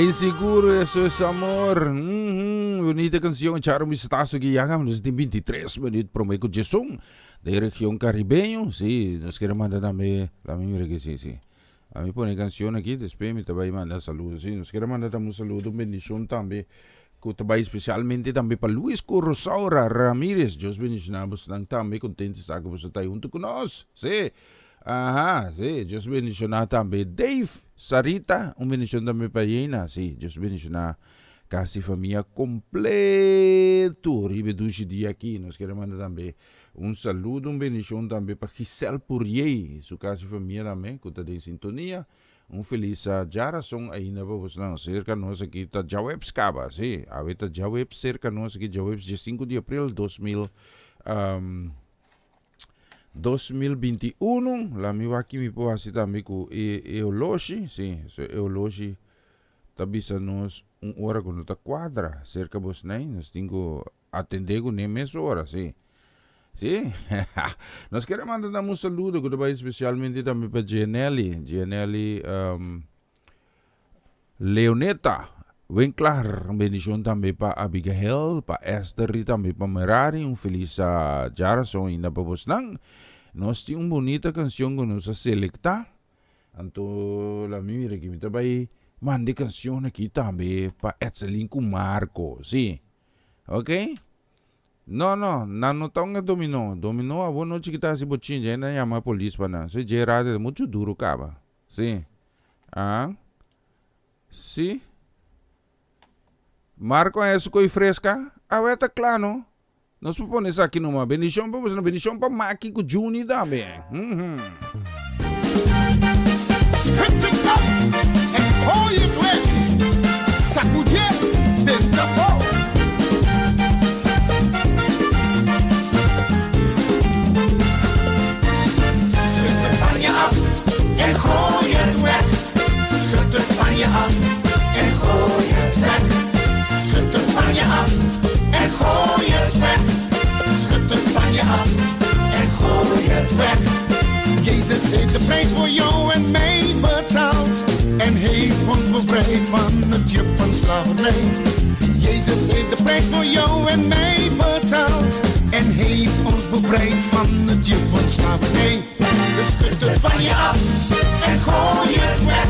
Ey sigur eso es amor. Mm -hmm. Bonita canción. Charo vistazo que ya nos tin 23 minuut prome cu Jason de región caribeño. Sí, nos quiere mandar también la mira que sí, sí. A mi pone canción aquí, después mi te va a mandar saludos. Sí, nos quiere mandar también un saludo, un bendición también. Ku ta bai especialmente tambe pa Luis ku Rosaura Ramirez. Dios bendiciona bosnan tambe. Contento sa ku boso ta hunto ku nos. Sí. Aha, sí. Dios bendiciona tambe Dave, Sarita. Un bendicion tambe pa Jena. Sí, Dios bendiciona casi famia completo riba e dushi dia aki. Nos kere manda tambe un saludo, un bendicion tambe pa Giselle Puriey, su casi famia tambe ku ta den sintonia. Un felis djarason ainda pa bosnan. Serka nos aki ta djaweps kaba, si. Awe ta djaweps serka nos aki, djaweps diesinku di april 2000, um, 2021. La mi wak ki mi por hasi tambe ku e, e oloshi, si. So e oloshi ta bisa nos un ora ku no ta kuadra serka bosnan. Nos tin ku Atendé ku ne mesora, sí. Sí. Nos kere manda tambe un saludo ku ta bai espesialmente tambe pa Gianelli. Gianelli um, Leoneta Winklar. Un bendishon tambe pa Abigail, pa Esther i tambe pa Merari. Un felis uh, djarason ainda pa bosnan. Nos tin un bonita kanshon ku nos a selektá. Anto la mi mira ki mi ta bai manda e kanshon aki tambe pa Etselin ku Marco. Sí. Ok? No, no, nan no ta hunga dominó. Dominó awor nochi ki ta hasi bochincha, hende a yama polis pa nan. So dje rato ta muchu duru kaba. Si. Ah. Si. Marco a hasi koi freska? Awe ta kla no. Nos por pone esaki numa. Bendishon pa boso. Bendishon pa Maki ku Juni tambe. Mm -hmm. Schud het af en gooi het weg. Sacudié benta afó. Schud het van je af en gooi het weg. Schud het van je af en gooi het weg. Schud het van je af en gooi het weg. Schud het van je af en gooi het weg. Jezus heeft de prijs voor jou en mij betaald. En heeft ons bevrijd van het juk van slavernij. Jezus heeft de prijs voor jou en mij betaald. En heeft ons bevrijd van het juk van slavernij. Dus schud het van je af en gooi het weg.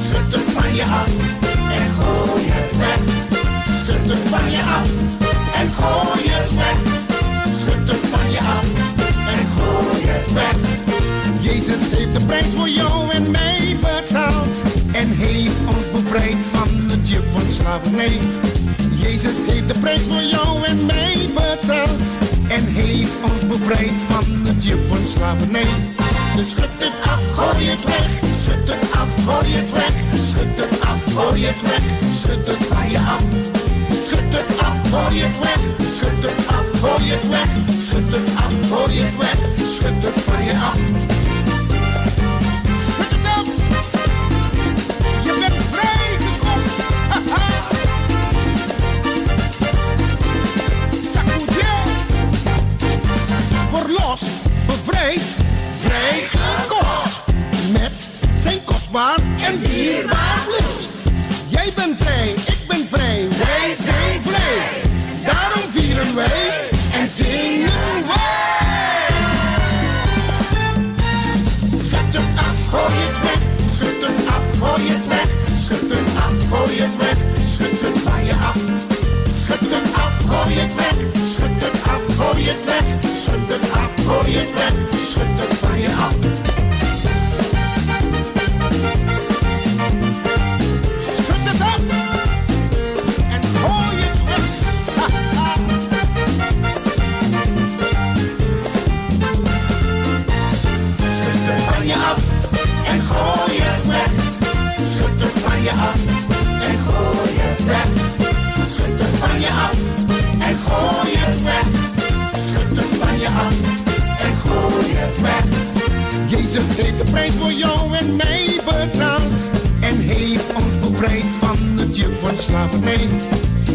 Schud het van je af en gooi het weg. Schud het van je af en gooi het weg. Schud het van je af en gooi het weg. Jezus heeft de prijs voor jou en mij betaald. En heeft ons bevrijd van het juk van slavernij. Jezus heeft de prijs voor jou en mij betaald. En heeft ons bevrijd van het juk van slavernij. Dus schud het af, gooi het weg. Schud het af, gooi het weg. Schud het af, gooi het weg. Schud het van je af. Schud het af, gooi het weg. Schud het af, gooi het weg. Schud het af, gooi het weg. Schud het van je af. Schud het af. Je bent vrijgekocht. Haha. Sacudié. Verlost, bevrijd, vrijgekocht. Met zijn kostbaar en dierbaar bloed. Jij bent vrij, ik ben vrij, wij zijn vrij. Daarom vieren wij en zingen wij. Schud het af, gooi het weg. Schud het af, gooi het weg. Schud het af, gooi het weg. Schud het van je af. Schud het af, gooi het weg. Schud het af, gooi het weg. Schud het af, gooi het weg. Schud het van je af. Schud het af en gooi het weg. Ha, ha. Schud het van je af en gooi het weg. Schud het van je af en gooi het weg. Schud het van je af en gooi het weg. Schud het van je af en gooi het weg. Jezus heeft de prijs voor jou en mij betaald. En heeft ons bevrijd van het juk van slavernij.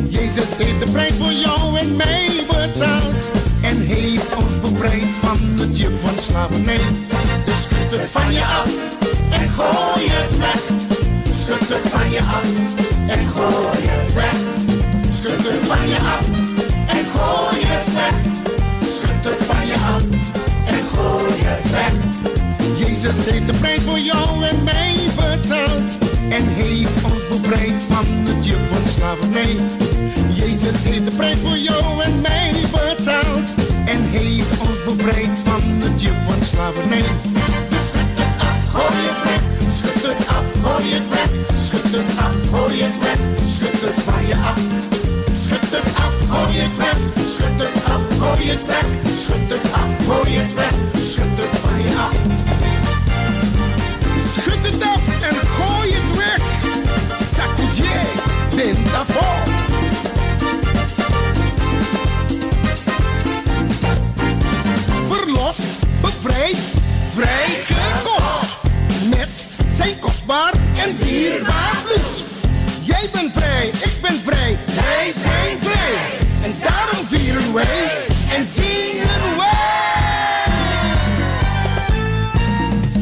Jezus heeft de prijs voor jou en mij betaald. En heeft ons bevrijd van het juk van slavernij. Dus schud het van je af en gooi het weg. Schud het van je af. en gooi het weg. Schud het van je af en gooi het weg. Schud het van je af en gooi het weg. Jezus heeft de prijs voor jou en mij betaald. En heeft ons bevrijd van het juk van slavernij. Jezus heeft de prijs voor jou en mij betaald. En heeft ons bevrijd van het juk van slavernij. Dus schud het af, gooi het weg. Schud het af, gooi het weg. Schud het af, gooi het weg. Schud het van je af. Schud het af, gooi het weg. Schud het af, gooi het weg. Schud het af, gooi het weg. Schud het van je af. Schud het af en gooi het weg. Sacudié, benta afó. Verlost, bevrijd, vrijgekocht. Met zijn kostbaar en dierbaar bloed. Jij bent vrij, ik ben vrij, wij zijn vrij. En daarom vieren wij en zingen wij.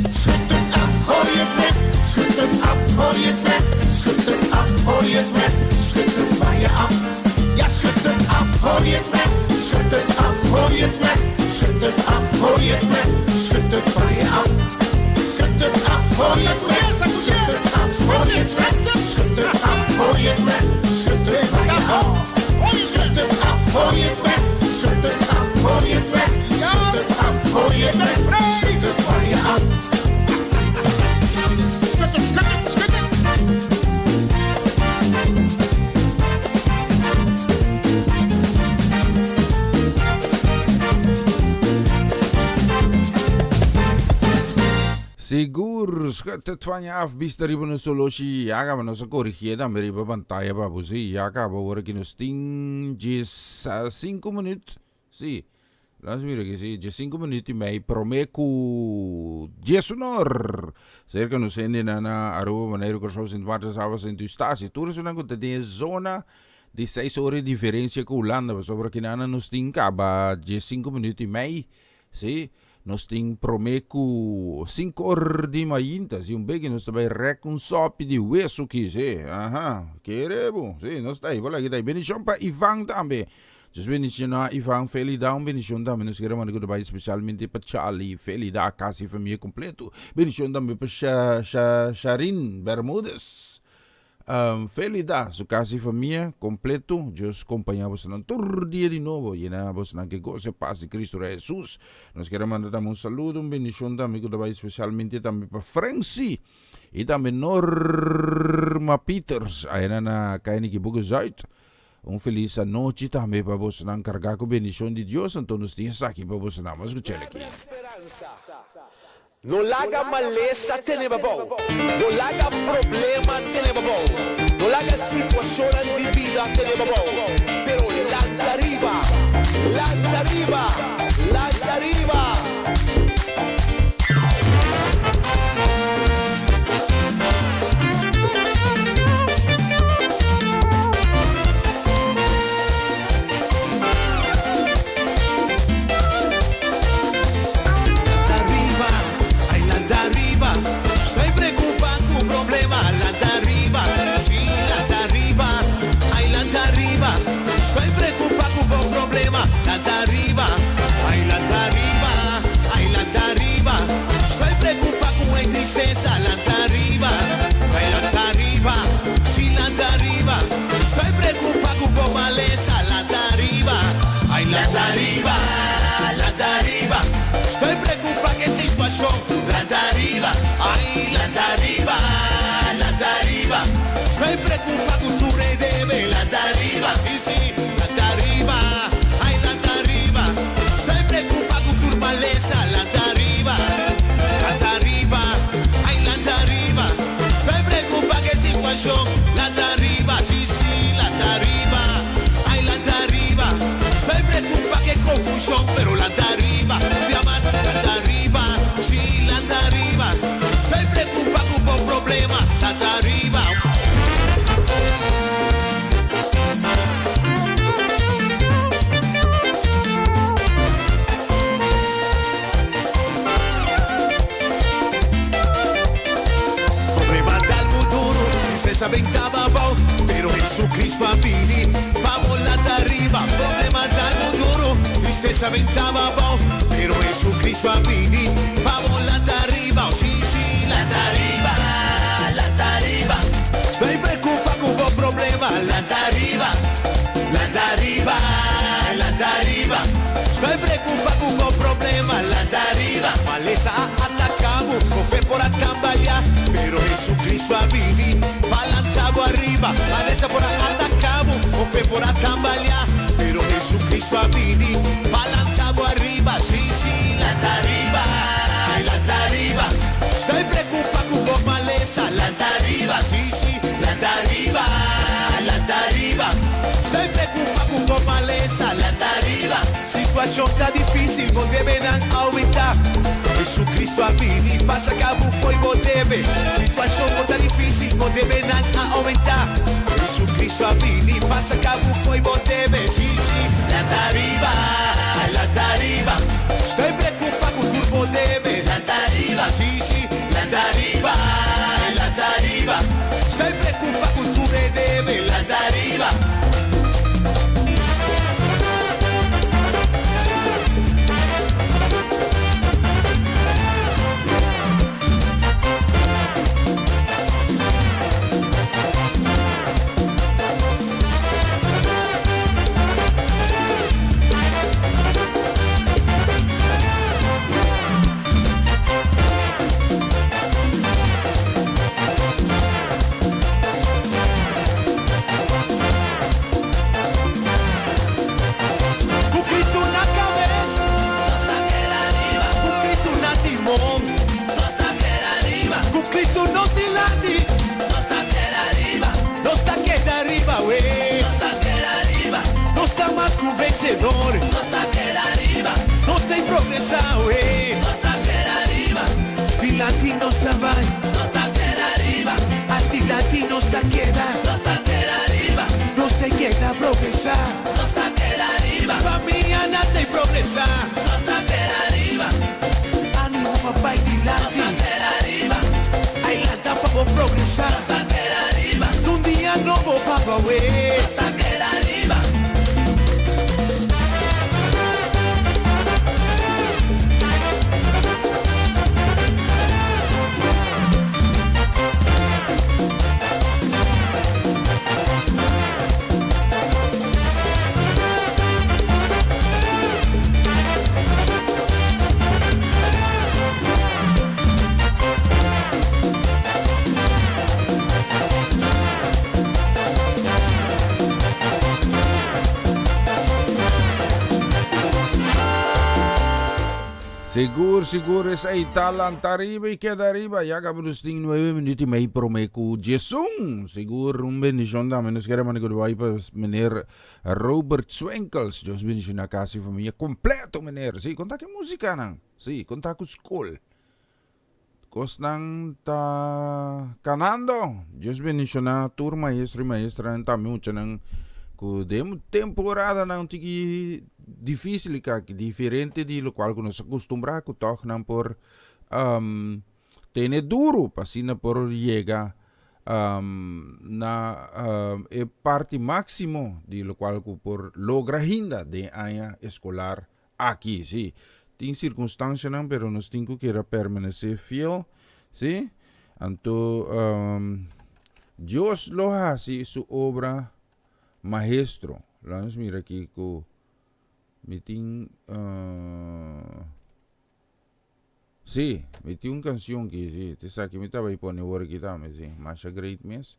Schud het af, gooi het weg. Schud het af, gooi het weg. Schud het af, gooi het weg. Schud het van je af. Ja, schud het af, gooi het weg. Schud het af, gooi het weg. Schud het af, gooi het weg. Schud het van je af. Schud het af, gooi het weg. Schud het af, gooi het weg. Schud het af, gooi het weg. Schud het van je af. Schud het af, gooi het weg. Schud het af, gooi het weg. Schud het af, gooi het weg. Schud het van je af. Schud het, schud het, schud het. Sigur, schud het van je af, bista riba nos soloshi. Ya caba nos a corrigié tambe riba pantaya pa bo. Sí, ya caba ora ki nos tin djes sinku minuut. Sí, laat nos mira aki, sí, djes sinku minuut i mei prome ku djes unor. Serka nos hendenan na Aruba, Boneiru, Kòrsou, Sint Maarten, Saba, Sint Eustatius. Tur esunnan ku ta den e zona di seis ora di diferensia ku Hulanda, pasobra kinan nos tin kaba djes sinku minuut i mei. Sí, nos tin promé ku sinku or di mainta, si un beki nos ta bai rèk un sòpi di wesu ki, sí, aha, kere bo, sí, nos ta ei, bo laki ta ei. Bendishon pa Ivan tambe, Dios bendishoná Ivan, Felida, un bendishon tambe nos kere manda ku ta bai spesialmente pa Charlie, Felida, kas i famia kompleto. Bendishon tambe pa Sha, Sha, Sharin Bermudez. Felida, su casa y famia completo. Dios compaña bosonan tur dia di nobo. Yena bosonan ke gozo y paz di Cristo Rey Jesus. Nos kier a manda tambe un saludo, un bendicion tambe cu ta bay especialmente tambe pa Francy y tambe Norma Peters ayana na Kainikibuke Zuid. Un feliz anochi tambe pa bosonan carga cu bendicion di Dios. Anto nos tin esaki pa bosonan. Vamos scucha el aki. No laga malesa tene bo abou. No laga problema tene bo abou. No laga situacionnan di bida tene bo abou. Pero lanta riba! Lanta riba! Lanta riba! Lanta riba, ay lanta riba, Estoy preocupa cu problema, lanta riba, si lanta riba, ay lanta riba, Estoy preocupa cu bo problema, lanta riba. Malesa bentaba abou, pero Jesucristo a bini pa bo lanta ariba, oh sí, sí, lanta ariba, lanta ariba. Estoy preocupa cu bo problema, lanta ariba, lanta ariba, lanta ariba. Estoy preocupa cu bo problema, lanta ariba. Malesa a ataca bo, bo fe por a tambaleá, pero Jesucristo a bini pa lanta bo ariba. Malesa por a ataca bo, bo fe por a tambaleá, pero Jesucristo a bini pa lanta bo ariba. Sí, sí, lanta ariba, lanta ariba. Estoy preocupa cu bo malesa, lanta ariba. Sí, sí, lanta ariba, lanta ariba. Estoy preocupa cu bo malesa, lanta ariba. Situacion ta dificil, bo debenan aumenta. Jesucristo a bini pa saca bo fo'i bo debe. Situacion bo ta dificil, bo debenan a aumenta. Jesucristo a bini pa saca bo fo'i bo debe. Sí, sí, lanta ariba, lanta ariba. Estoy preocupa cu tur bo debe. Lanta ariba, sí, sí, lanta ariba, lanta ariba. Estoy preocupa cu tur e debe. Lanta ariba. Cu Cristo na cabes, nos ta keda riba. Cu Cristo na timon, nos ta keda riba. Cu Cristo nos dilanti, nos ta keda riba. Nos ta keda riba, we. Nos ta keda riba. Nos ta mas cu vencedor, nos ta keda riba. Nos ta progresa, we. Nos ta keda riba. Dilanti nos ta bay, nos ta keda riba. Adilanti nos ta keda, nos ta keda riba. Nos ta keda progresá, nos ta keda riba. Famia na ta progresá, nos ta keda riba. Animo pa bay dilanti, nos ta keda riba. Ay lanta pa bo progresá, nos ta keda riba. Un dia nobo pa bo awe, nos ta keda riba. Sigur, sigur esei ta lanta riba y keda riba. Ya caba nos tin nueve minuut y mei prome cu djesun. Sigur un bendicion tambe nos kere manda goodbye pa meneer Robert Swinkels. Dios bendiciona casa y familia completo meneer. Si, conta cu musicanan. Si, conta cu school. Cosnan ta canando. Dios bendiciona tur maestro y maestranan tambe muchanan cu den temporadanan un tiki dificil kaki diferente di locual cu nos a custumbra cu tog nan por tene duro pa asina por yega na e parti maximo di locual cu por logra hinda den aña escolar Aki, sí. Tin circunstancianan, pero nos tin cu keda permanece fiel, sí. Anto, Dios lo haci su obra maestro. Laga nos mira aki cu mi tin, sí, mi tin un cancion aki, sí. T'esaki mi tabata pone awor aki tambe, sí. Masha great mes.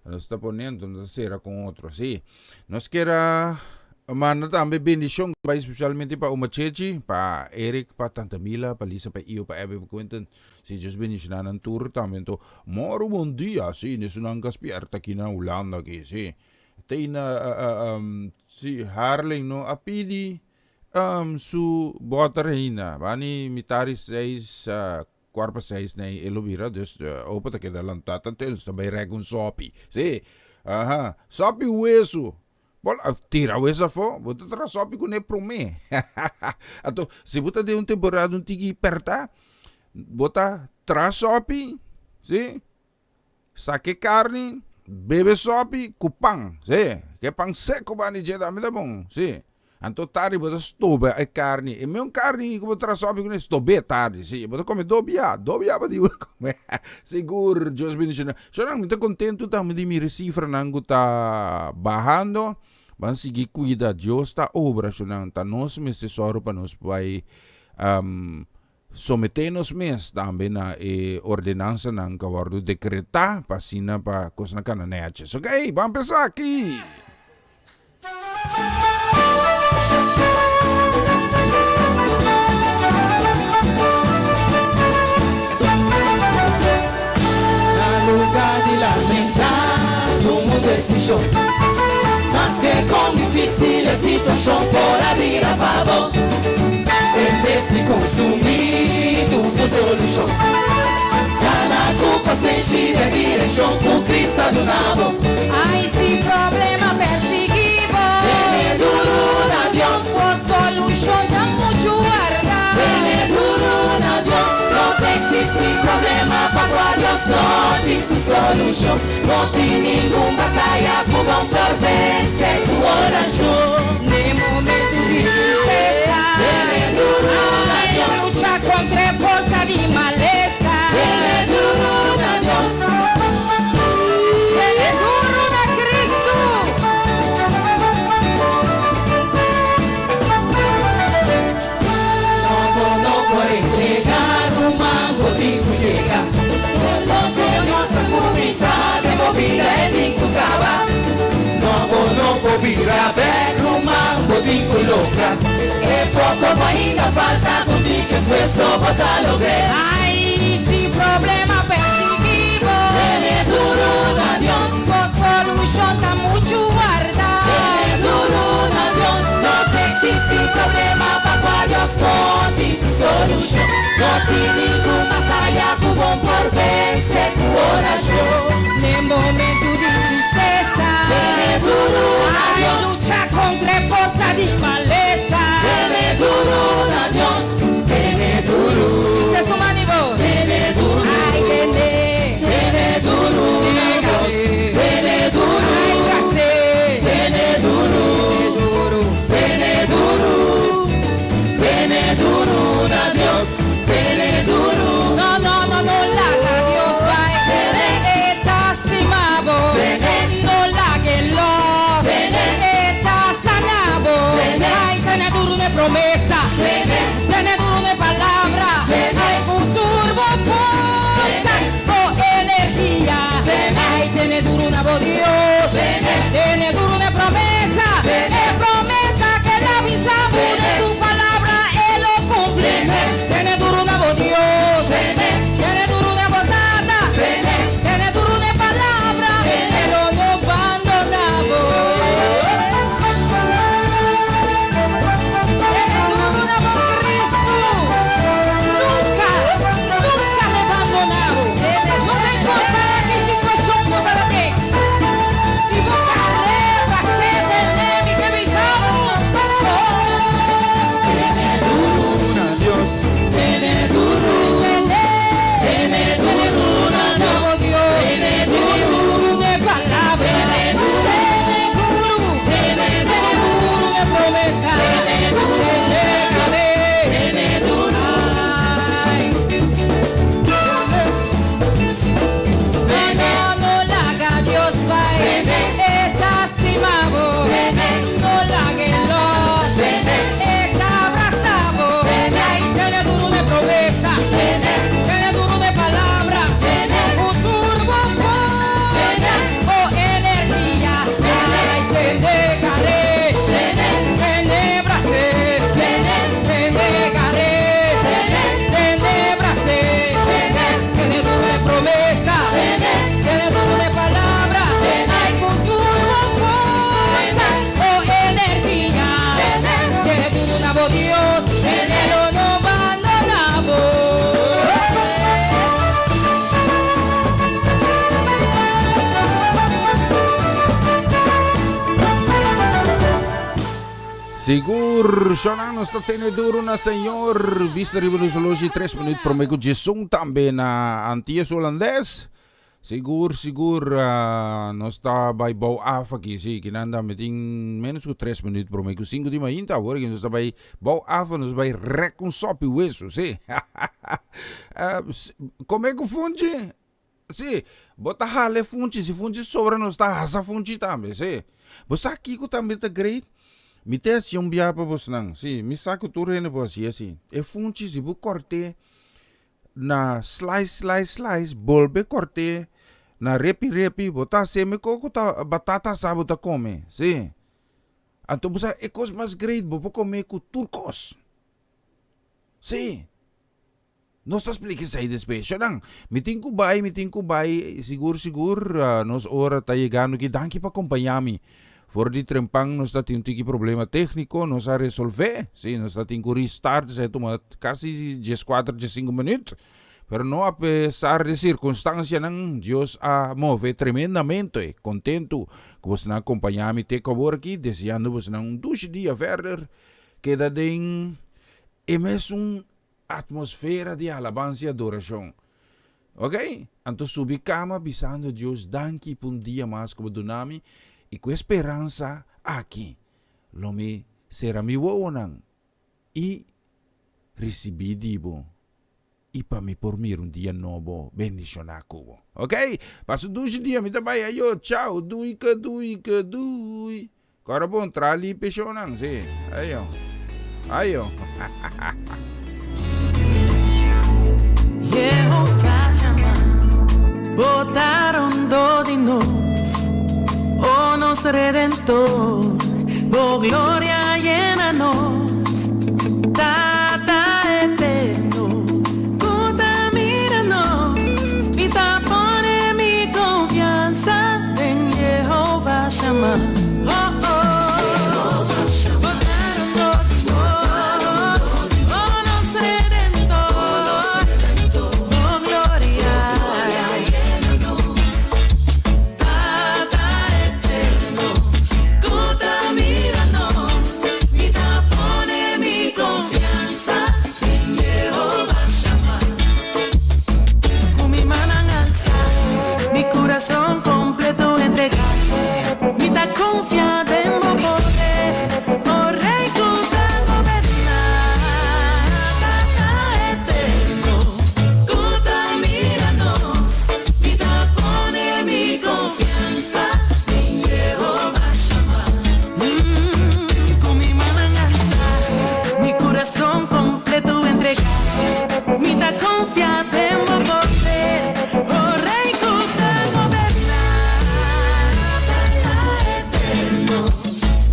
Nos ta poniendo, nos ta cera con otro, sí. Nos kier a manda tambe bendicion bai especialmente pa Oma Chechi, pa Eric, pa Tanta Mila, pa Lisa, pa Io, pa Abby, pa Quentin. Sí, Dios bendiciona nan tur tambe. Anto, moro bon dia, sí, nesunan ka spierta aki na Hulanda aki, sí. Te na, sí, Harlem no a pidi su boter ainda. Bani mitari seis, Cuarpa seis nei e lo bira, dus opa ta keda lantá tantu e ta bai rek un sopi. Sí, aha, sopi wesu. Bo tira wesu afó, bo ta traha sopi kuné promé. Anto, si bo ta den un temporada un tiki pèrtá, bo ta traha sopi, sí, Saka e karni, bebe sopi ku pan, sí, ke pan seku banda dje tambe ta bon, sí. Anto tardi bo ta stoba e karni. E meun karni ku bo traha sòpi kuné, stob'é tardi. Sí, bo ta kome dobia. Dobia bo di bo kome. Sigur, Dios bendishoná. Shonnan, mi ta kontentu tambe di mira e sifranan ku ta bahando. Ban sigui kuida. Dios ta obra, shonnan. Ta nos mester sòru pa nos bai Someté nos mes tambe na e ordenansanan ku a wòrdu dekretá pa asina pa kosnan kana nètjes. Oké, ban pensá aki! Na lugá di lamentá, tuma un desishon. Maske kon difísil e situashon por a bira pa bo. En bes di konsumí tur su solushon, kana ku pasenshi den direkshon ku Kristu a duna bo. Ai si problema persiguí bo. Tene duru na Dios. Bo solushon ta muchu warda. Tene duru na Dios. No ta eksistí problema pa kua Dios no tin su solushon. No tin ningun bataya ku bo por vense ku orashon. N'e momentu di tristesa. Tene duru na Ai Dios. lucha kontra e forsa di malesa. Tene duru na Dios. Tene duru na Kristu. No bo no por entregá ruman bo tin ku yega. Loke Dios a kuminsá den bo bida e tin ku kaba. No bo no por bira bek ruman bo tin ku logra. E poko ku ainda falta ku tin ki esfuerso bo ta logr'é. Ai si problema persiguí bo. Tene duru na Dios. Bo solushon ta muchu warda. Tene duru na Dios. No ta eksistí problema pa kua Dios no tin su solushon. No tin ningun bataya ku bo por vense ku orashon. N'e momentu di tristesa. Tene duru na Ai Dios. lucha kontra e forsa di malesa. Tene duru na Dios. Tene duru. Dice su mani bo. Tene duru. Ai tene. Tene duru na Dios. Tene duru. Ai brase. Tene duru. Tene duru. Tene duru. Tene duru na Dios. Tene duru. No, no, no, no laga Dios bai. Tene. E ta stima bo. Tene. No lag'e los. Tene. E ta sana bo. Tene. Ai tene duru n'e promesa. Tene. Tene duru n'e palabra. Tene. Ai ku tur bo forsa bo energia. Tene. Ai tene duru na bo Dios. Tene. Tene duru n'e promesa. Tene. E promesa k'el a bisa bo Tene. den su palabra e lo kumpli. Tene. Tene duru na bo Dios. Tene. Tene duru na bo Tata. Tene. Tene duru n'e palabra. Tene. E lo no bandona bo. Tene duru na bo Cristo. Nunca, nunca l'e bandona bo. No ta importa na ki situacion bo ta den. Si bo careba tene, mi ke bisa bo. Tene duru na Dios. Tene duru. Tene. Tene duru na Dios. Tene duru n'e palabra. Tene duru. Tene duru. Tene Tene duru n'e promesa. Tene duru. Tene cabe. Tene duru. Ai. Tene. No, no laga Dios bai. Tene. E ta stima bo. Tene. No lag'e los. Tene. E ta brasa bo. Tene. Ai, tene duru n'e promesa. Tene. Tene duru n'e palabra. Tene. Ku tur bo Tene. bo energia. Tene. Ai, tene caré. Tene. Tene brase. Tene. Tene caré. Tene. Tene brase. Tene. Tene duru n'e promesa. Tene. Tene duru n'e palabra. Tene. Ai, ku tur bo forsa bo energia. Tene. Tene duru na bo Dios. Tene. E lo no bandona bo. Sigur, Shona nos ta tene duro na Señor. Bista riba nos oloshi 3 minuut prome ku djesun tambe na Antillas Holandes. Sigur, sigur, nos ta bai bou af aki, sí, kinan ta mi tin menos ku tres minuut promé ku sinku di mainta, awor aki nos ta bai bou af, nos bai rèk un sòpi wesu, sí. Kome ku funchi? Sí, bo ta hala e funchi, si funchi sobra nos ta hasa funchi tambe, sí. Bo sa kiko tambe ta great? Mi ta hasi un bia pa bosnan, sí, mi sa ku tur hende por hasi así. E funchi si bo kòrt'é na slice slice slice bolbe kort'é na repi repi bo ta hasié mekor ku ta batata asá bo ta kome sí anto bo sa e kos mas great bo por kome ku tur kos sí nos ta splika esei despues shownan mi tin ku bai mi tin ku bai sigur sigur nos ora ta yegando aki danki pa kompañá mi For di trempan nos ta tin un tiki problema técnico, nos a resolvé. Sí, nos ta tin cu restart, esei a tuma casi diescuater, diescinco minuut. Pero no a pesar di circunstancianan, Dios a move tremendamente. Contento cu bosnan a compaña mi te cu awor aki, deseando bosnan un dushi dia verder. Keda den e mesun atmosfera di alabansa y adoracion. Ok, anto subi cama bisando Dios danki pa un dia mas cu bo duna mi y cu e speransa aki lo mi cera mi wowonan y ricibi di bo y pa mi por mira un dia nobo bendiciona cu bo. Ok, pasa un dushi dia mi ta bay ayo, chao, dui ke dui ke dui. Kòrda bon tra li peshonnan, sí. Ayo. Ayo. Jehová yama, bo ta rondó di nos, o nos Redentor, bo gloria yena nos. Tata eterno, ku ta mira nos, mi ta pone mi konfiansa den Jehová Shammah. Oh, oh. Bo ta rondó di nos, oh nos Redentor, bo gloria yena nos. Tata eterno, ku ta mira nos, mi ta pone mi konfiansa den Jehová Shammah. Ku mi mannan alsá, mi kurason kompleto entregá, mi ta konfia den bo poder, o Rei ku ta goberná. Tata eterno, ku ta mira nos, mi ta pone mi konfiansa den Jehová Shammah. Ku mi mannan alsá, mi kurason kompleto entregá. Mi ta confia den bo poder, oh Rey cu ta goberna. Tata eterno,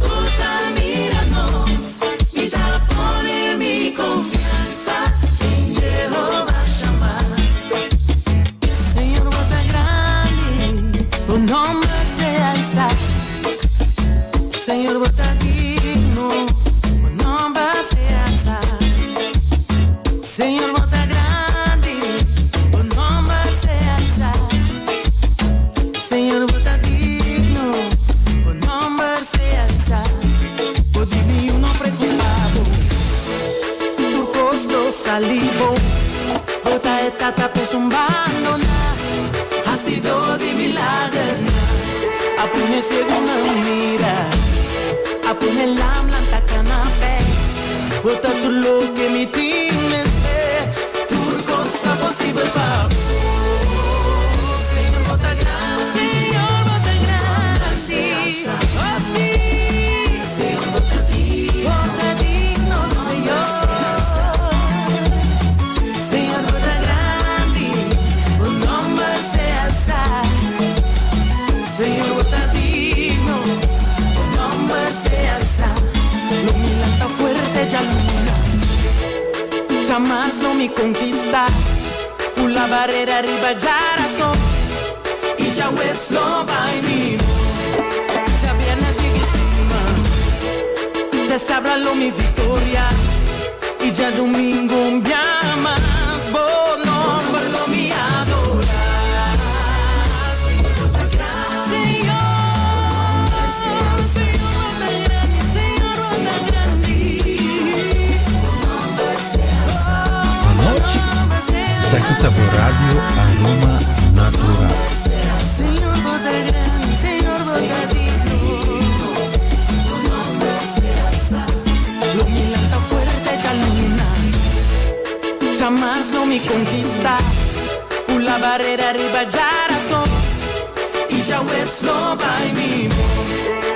cu ta mira nos, mi ta pone mi confiansa den Jehova Shammah. Señor bo ta grandi, bo nomber sea alsa. Señor bo ta digno, bo nomber sea alsa. Señor bo ta grandi, bo nomber sea alsa. Señor bo ta digno, bo nomber sea alsa. Bo di mi yu no preocupa bo, tur cos lo sali bon. Bo ta e tata p'esun bandona, hacido di milagernan. A pone ciegunan mira, a pone lam lanta cana pe. Bo ta tur loke mi tin mester. Tur kos ta posibel pa bo. Señor, bo ta grandi. Señor, bo ta grandi. Oh, sí. Señor, bo ta digno. Bo ta digno, Señor. Señor, bo ta grandi. Bo nomber sea alsá. Señor, bo ta digno. Bo nomber sea alsá. Lo mi lanta fuerte djaluna Jamas lo mi konkista Pula barera riba djarason I djaweps lo bai mimo Djabièrnè sigui stima Djasabra lo mi viktoria I djadumingu un bia mas Bo nomber lo mi adora Señor bo ta grandi Señor, Señor bo ta grandi Señor bo ta grandi Anochi, esaki ta bo radio Aroma Natural. Señor, bo ta grandi, Señor, bo ta digno. Tu nombre sea Lo mi lanta fuerte djaluna. Jamas lo mi konkistá. La barera riba djarason. I djaweps lo bai mihó.